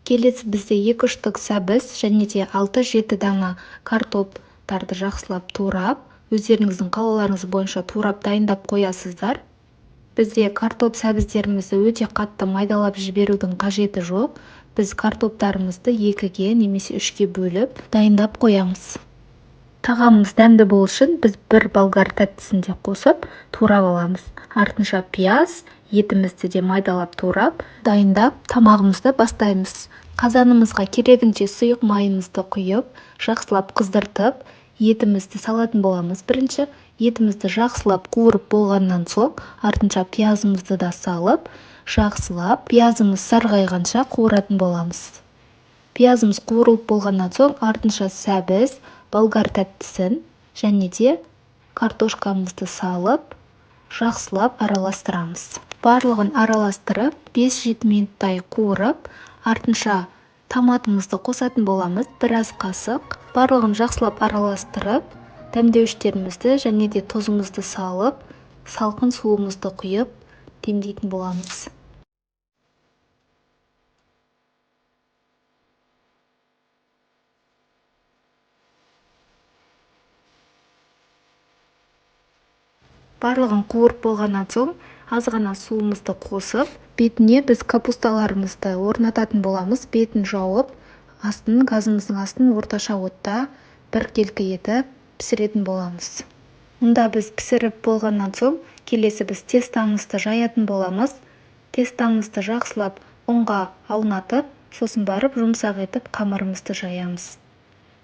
Келесі бізде 2 штук сәбіз және де 6-7 дана картоптарды жақсылап турап, өздеріңіздің қалауларыңыз бойынша турап дайындап қоясыздар. Бізде картоп сәбіздерімізді өте қатты майдалап жіберудің қажеті жоқ. Біз картоптарымызды 2-ге немесе 3-ге бөліп дайындап қоямыз. Тағамымыз дәмді болу үшін біз бір болгар тәттісін де қосып турап аламыз. Артынша пияз, етімізді де майдалап турап, дайындап тамағымызды бастаймыз. Қазанымызға керегінше сұйық майымызды құйып, жақсылап қыздыртып, етімізді салатын боламыз. Бірінші етімізді жақсылап қуырып болғаннан соң, артынша пиязымызды да салып, жақсылап пиязымыз сарғайғанша қуыратын боламыз. Пиязымыз қуырылып болғаннан соң, артынша сәбіз, болгар тәттісін және де картошкамызды салып, жақсылап араластырамыз. Барлығын араластырып, 5-7 минуттай қуырып, артынша томатымызды қосатын боламыз, біраз қасық. Барлығын жақсылап араластырып, дәмдеуіштерімізді және де тұзымызды салып, салқын суымызды құйып, демдейтін боламыз. Барлығын қуырып болғаннан соң, аз ғана суымызды қосып, бетіне біз капусталарымызды орнататын боламыз. Бетін жауып, астын, газымыздың астын орташа отта біркелкі етіп пісіретін боламыз. Мұнда біз пісіріп болғаннан соң, келесі біз тестамызды жаятын боламыз. Тестамызды жақсылап ұнға аунатып, сосын барып жұмсақ етіп қамырымызды жаямыз.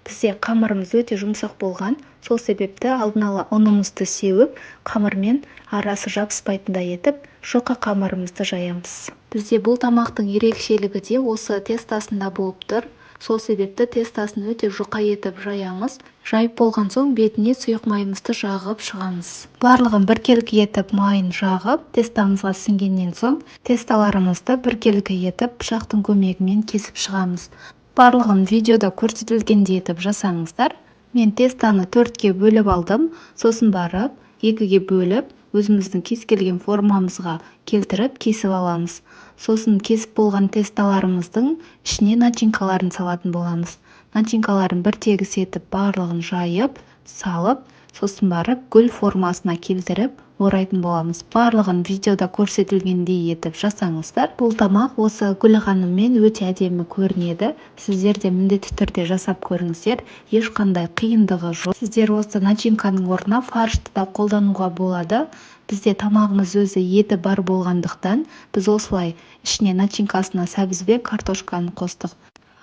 Бізде қамырымыз өте жұмсақ болған, сол себепті алдын ала ұнымызды сеуіп, қамырмен арасы жабыспайтындай етіп, жұқа қамырымызды жаямыз. Бізде бұл тамақтың ерекшелігі де осы тестасында болып тұр. Сол себепті тестасын өте жұқа етіп жаямыз. Жайып болған соң бетіне сұйық майымызды жағып шығамыз. Барлығын біркелкі етіп майын жағып, тестамызға сіңгеннен соң тесталарымызды біркелкі етіп пышақтың көмегімен кесіп шығамыз. Барлығын видеода көрсетілгендей етіп жасаңыздар. Мен тестаны 4-ке бөліп алдым, сосын барып 2-ге бөліп, өзіміздің кез келген формамызға келтіріп кесіп аламыз. Сосын кесіп болған тесталарымыздың ішіне начинкаларын салатын боламыз. Начинкаларын бір тегіс етіп барлығын жайып, салып, сосын барып гүл формасына келтіріп орайтын боламыз. Барлығын видеода көрсетілгендей етіп жасаңыздар. Бұл тамақ осы гүл ханыммен өте әдемі көрінеді. Сіздер де міндетті түрде жасап көріңіздер. Ешқандай қиындығы жоқ. Сіздер осы начинканың орнына фаршты да қолдануға болады. Бізде тамағымыз өзі еті бар болғандықтан, біз осылай ішіне начинкасына сәбіз бен картошканы қостық.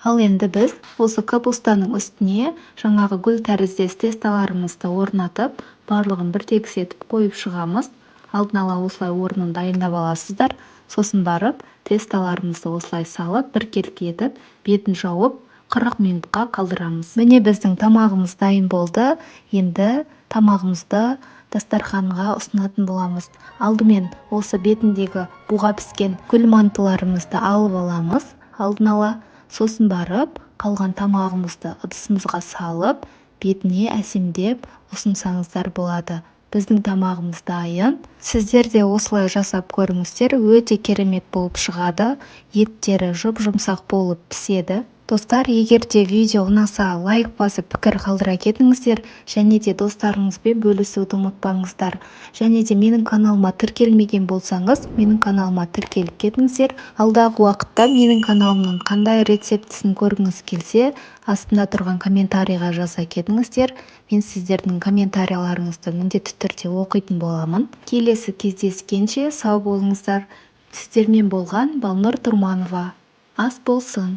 Ал енді біз осы капустаның үстіне жаңағы гүл тәріздес тесталарымызды орнатып, барлығын бір тегіс етіп қойып шығамыз. Алдын ала осылай орнын дайындап аласыздар. Сосын барып тесталарымызды осылай салып, біркелкі етіп, бетін жауып, 40 минутқа қалдырамыз. Міне біздің тамағымыз дайын болды. Енді тамағымызды дастарханға ұсынатын боламыз. Алдымен осы бетіндегі буға піскен гүл мантыларымызды алып аламыз алдын ала. Сосын барып қалған тамағымызды ыдысымызға салып, бетіне әсемдеп ұсынсаңыздар болады. Біздің тамағымыз дайын. Сіздер де осылай жасап көріңіздер, өте керемет болып шығады. Еттері жұп-жұмсақ болып піседі. Достар, егер де видео ұнаса, лайк басып, пікір қалдыра кетіңіздер және де достарыңызбен бөлісуді ұмытпаңыздар. Және де менің каналыма тіркелмеген болсаңыз, менің каналыма тіркеліп кетіңіздер. Алдағы уақытта менің каналымның қандай рецептісін көргіңіз келсе, астында тұрған комментарийға жаза кетіңіздер. Мен сіздердің комментарияларыңызды міндетті түрде оқитын боламын. Келесі кездескенше сау болыңыздар. Сіздермен болған Балнұр Тұрманова. Ас болсын.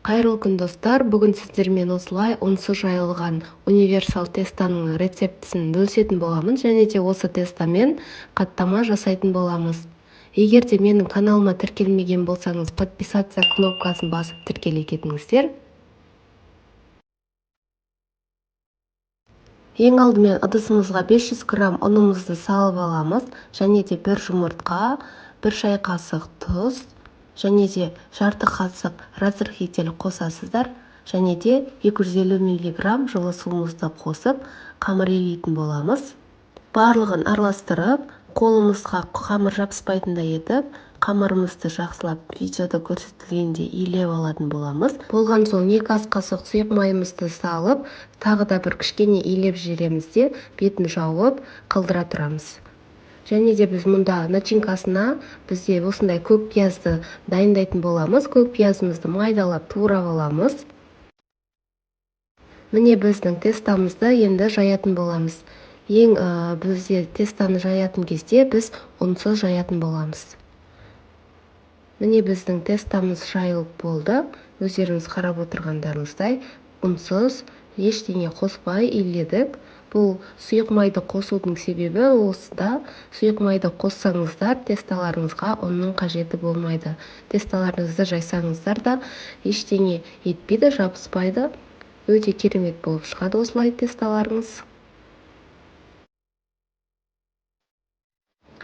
Қайырлы күн, достар! Бүгін сіздермен осылай ұнсыз жайылған универсал тестаның рецептісін бөлісетін боламын және де осы тестамен қаттама жасайтын боламыз. Егер де менің каналыма тіркелмеген болсаңыз, подписаться кнопкасын басып, тіркеле кетіңіздер. Ең алдымен ыдысымызға 500 грамм ұнымызды салып аламыз және де бір жұмыртқа, 1 шай қасық тұз және де жарты қасық разрыхлитель қосасыздар және де 250 миллиграмм жылы суымызды қосып, қамыр илейтін боламыз. Барлығын араластырып, қолымызға қамыр жабыспайтындай етіп, қамырымызды жақсылап видеода көрсетілгендей илеп алатын боламыз. Болған соң 2 ас қасық сұйық майымызды салып, тағы да бір кішкене илеп жібереміз де, бетін жауып қалдыра тұрамыз. Және де біз мұнда начинкасына бізде осындай көк пиязды дайындайтын боламыз. Көк пиязымызды майдалап турап аламыз. Міне, біздің тестамызды енді жаятын боламыз. Ең бізде тестаны жаятын кезде біз ұнсыз жаятын боламыз. Міне, біздің тестамыз жайылып болды. Өздеріңіз қарап отырғандарыңыздай, ұнсыз, ештеңе қоспай иледік. Бұл сұйық майды қосудың себебі осыда: сұйық майды қоссаңыздар, тесталарыңызға ұнның қажеті болмайды. Тесталарыңызды жайсаңыздар да, ештеңе етпейді, жабыспайды. Өте керемет болып шығады осылай тесталарыңыз.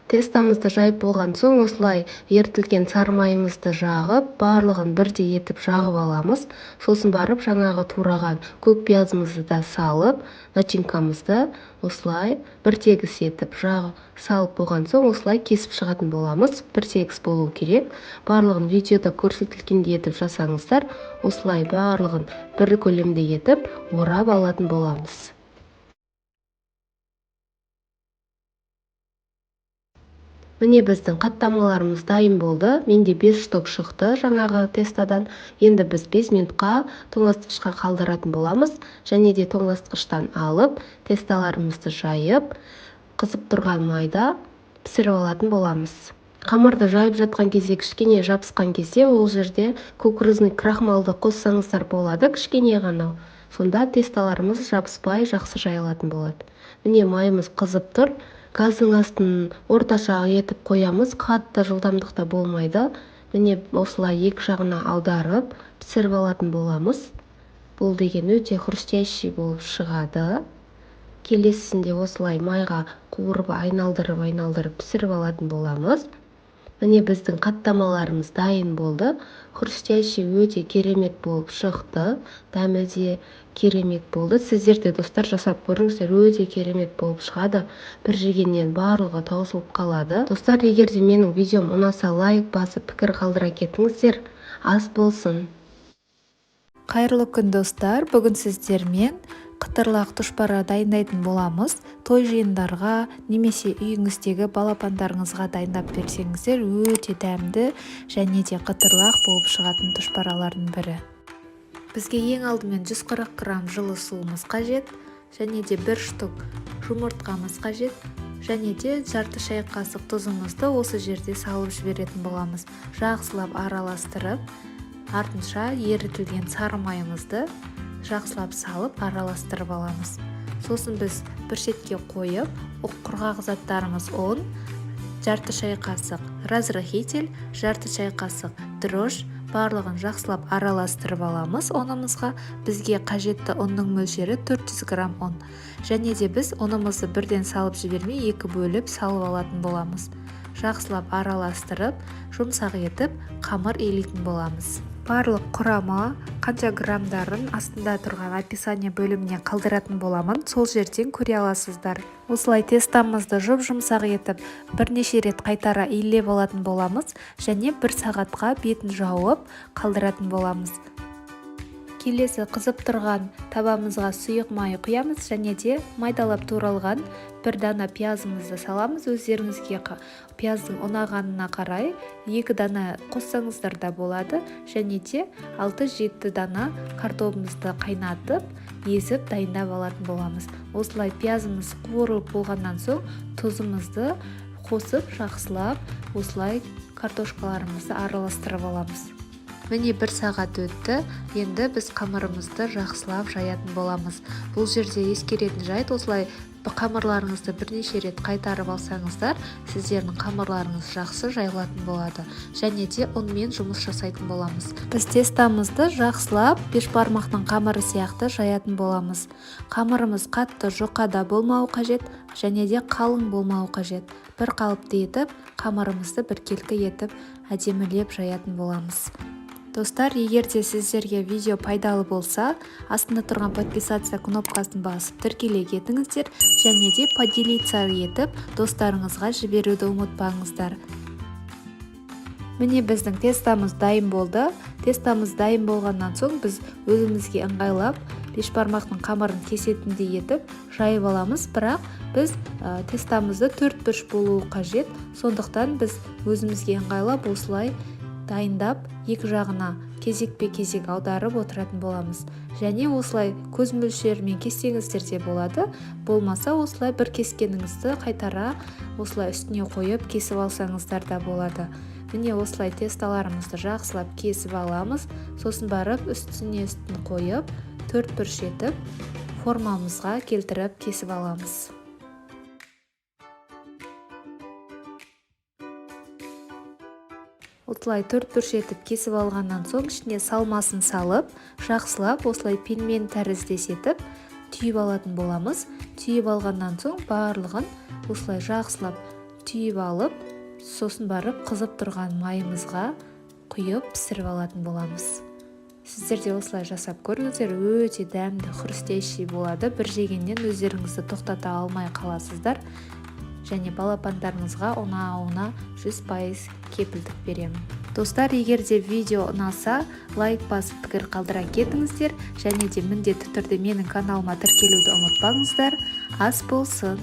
Тестамызды жайып болған соң, осылай ерітілген сары майымызды жағып, барлығын бірдей етіп жағып аламыз. Сосын барып жаңағы тураған көк пиязымызды да салып, начинкамызды осылай бір тегіс етіп жағып салып болған соң, осылай кесіп шығатын боламыз. Бір тегіс болу керек. Барлығын видеода көрсетілгендей етіп жасаңыздар. Осылай барлығын бір көлемде етіп орап алатын боламыз. Міне, біздің қаттамаларымыз дайын болды. Менде 5 штук шықты жаңағы тестадан. Енді біз 5 минутқа тоңазытқышқа қалдыратын боламыз. Және де тоңазытқыштан алып, тесталарымызды жайып, қызып тұрған майда пісіріп алатын боламыз. Қамырды жайып жатқан кезде кішкене жабысқан кезде, ол жерде кукурузный крахмалды қоссаңыздар болады кішкене ғана. Сонда тесталарымыз жабыспай, жақсы жайылатын болады. Міне, майымыз қызып тұр. Газдың астын орташа етіп қоямыз, қатты жылдамдықта болмайды. Міне, осылай екі жағына аударып пісіріп алатын боламыз. Бұл деген өте хрустящий болып шығады. Келесісінде осылай майға қуырып, айналдырып айналдырып пісіріп алатын боламыз. Міне, біздің қаттамаларымыз дайын болды. Хрустящий, өте керемет болып шықты. Дәмі де керемет болды. Сіздер де, достар, жасап көріңіздер, өте керемет болып шығады. Бір жегеннен барлығы таусылып қалады. Достар, егер де менің видеом ұнаса, лайк басып, пікір қалдыра кетіңіздер. Ас болсын!
Қайырлы күн, достар! Бүгін сіздермен қытырлақ тұшпара дайындайтын боламыз. Той жиындарға немесе үйіңіздегі балапандарыңызға дайындап берсеңіздер, өте дәмді және де қытырлақ болып шығатын тұшпаралардың бірі. Бізге ең алдымен 140 грамм жылы суымыз қажет және де бір штук жұмыртқамыз қажет және де жарты шай қасық тұзымызды осы жерде салып жіберетін боламыз. Жақсылап араластырып, артынша ерітілген сары майымызды жақсылап салып, араластырып аламыз. Сосын біз бір шетке қойып, құрғақ заттарымыз: ұн, жарты шай қасық разрыхлитель, жарты шай қасық дрожж. Барлығын жақсылап араластырып аламыз ұнымызға. Бізге қажетті ұнның мөлшері 400 грамм ұн. Және де біз ұнымызды бірден салып жібермей, екі бөліп салып алатын боламыз. Жақсылап араластырып, жұмсақ етіп қамыр илейтін боламыз. Барлық құрамы, қанша граммдарын астында тұрған описание бөліміне қалдыратын боламын, сол жерден көре аласыздар. Осылай тестамызды жұп-жұмсақ етіп, бірнеше рет қайтара илеп алатын боламыз және бір сағатқа бетін жауып қалдыратын боламыз. Келесі қызып тұрған табамызға сұйық май құямыз және де майдалап туралған бір дана пиязымызды саламыз. Өздеріңізге пияздың ұнағанына қарай 2 дана қоссаңыздар да болады. Және де 6-7 дана картобымызды қайнатып, езіп дайындап алатын боламыз. Осылай пиязымыз қуырылып болғаннан соң тұзымызды қосып, жақсылап осылай картошкаларымызды араластырып аламыз. Міне, бір сағат өтті. Енді біз қамырымызды жақсылап жаятын боламыз. Бұл жерде ескеретін жайт: осылай қамырларыңызды бірнеше рет қайтарып алсаңыздар, сіздердің қамырларыңыз жақсы жайылатын болады. Және де ұнмен жұмыс жасайтын боламыз. Біз тестамызды жақсылап бешбармақтың қамыры сияқты жаятын боламыз. Қамырымыз қатты жұқа да болмауы қажет және де қалың болмауы қажет. Бір қалыпты етіп, қамырымызды біркелкі етіп, әдемілеп жаятын боламыз. Достар, егер де сіздерге видео пайдалы болса, астында тұрған подписаться кнопкасын басып, тіркеле кетіңіздер және де поделиться етіп, достарыңызға жіберуді ұмытпаңыздар. Міне, біздің тестамыз дайын болды. Тестамыз дайын болғаннан соң, біз өзімізге ыңғайлап, бешбармақтың қамырын кесетіндей етіп жайып аламыз. Бірақ біз тестамызды төрт бұрыш болуы қажет, сондықтан біз өзімізге ыңғайлап осылай дайындап, екі жағына кезекпе-кезек аударып отыратын боламыз. Және осылай көз мөлшерімен кессеңіздер де болады, болмаса осылай бір кескеніңізді қайтара осылай үстіне қойып кесіп алсаңыздар да болады. Міне, осылай тесталарымызды жақсылап кесіп аламыз. Сосын барып үстіне үстін қойып, төрт бұрыш етіп, формамызға келтіріп кесіп аламыз. Осылай төрт бұрыш етіп кесіп алғаннан соң, ішіне салмасын салып, жақсылап осылай пельмен тәріздес етіп түйіп алатын боламыз. Түйіп алғаннан соң, барлығын осылай жақсылап түйіп алып, сосын барып қызып тұрған майымызға құйып, пісіріп алатын боламыз. Сіздер де осылай жасап көріңіздер, өте дәмді, хрустящий болады. Бір жегеннен өздеріңізді тоқтата алмай қаласыздар және балапандарыңызға ұнауына 100% кепілдік беремін. Достар, егер де видео ұнаса, лайк басып, пікір қалдыра кетіңіздер және де міндетті түрде менің каналыма тіркелуді ұмытпаңыздар. Ас болсын!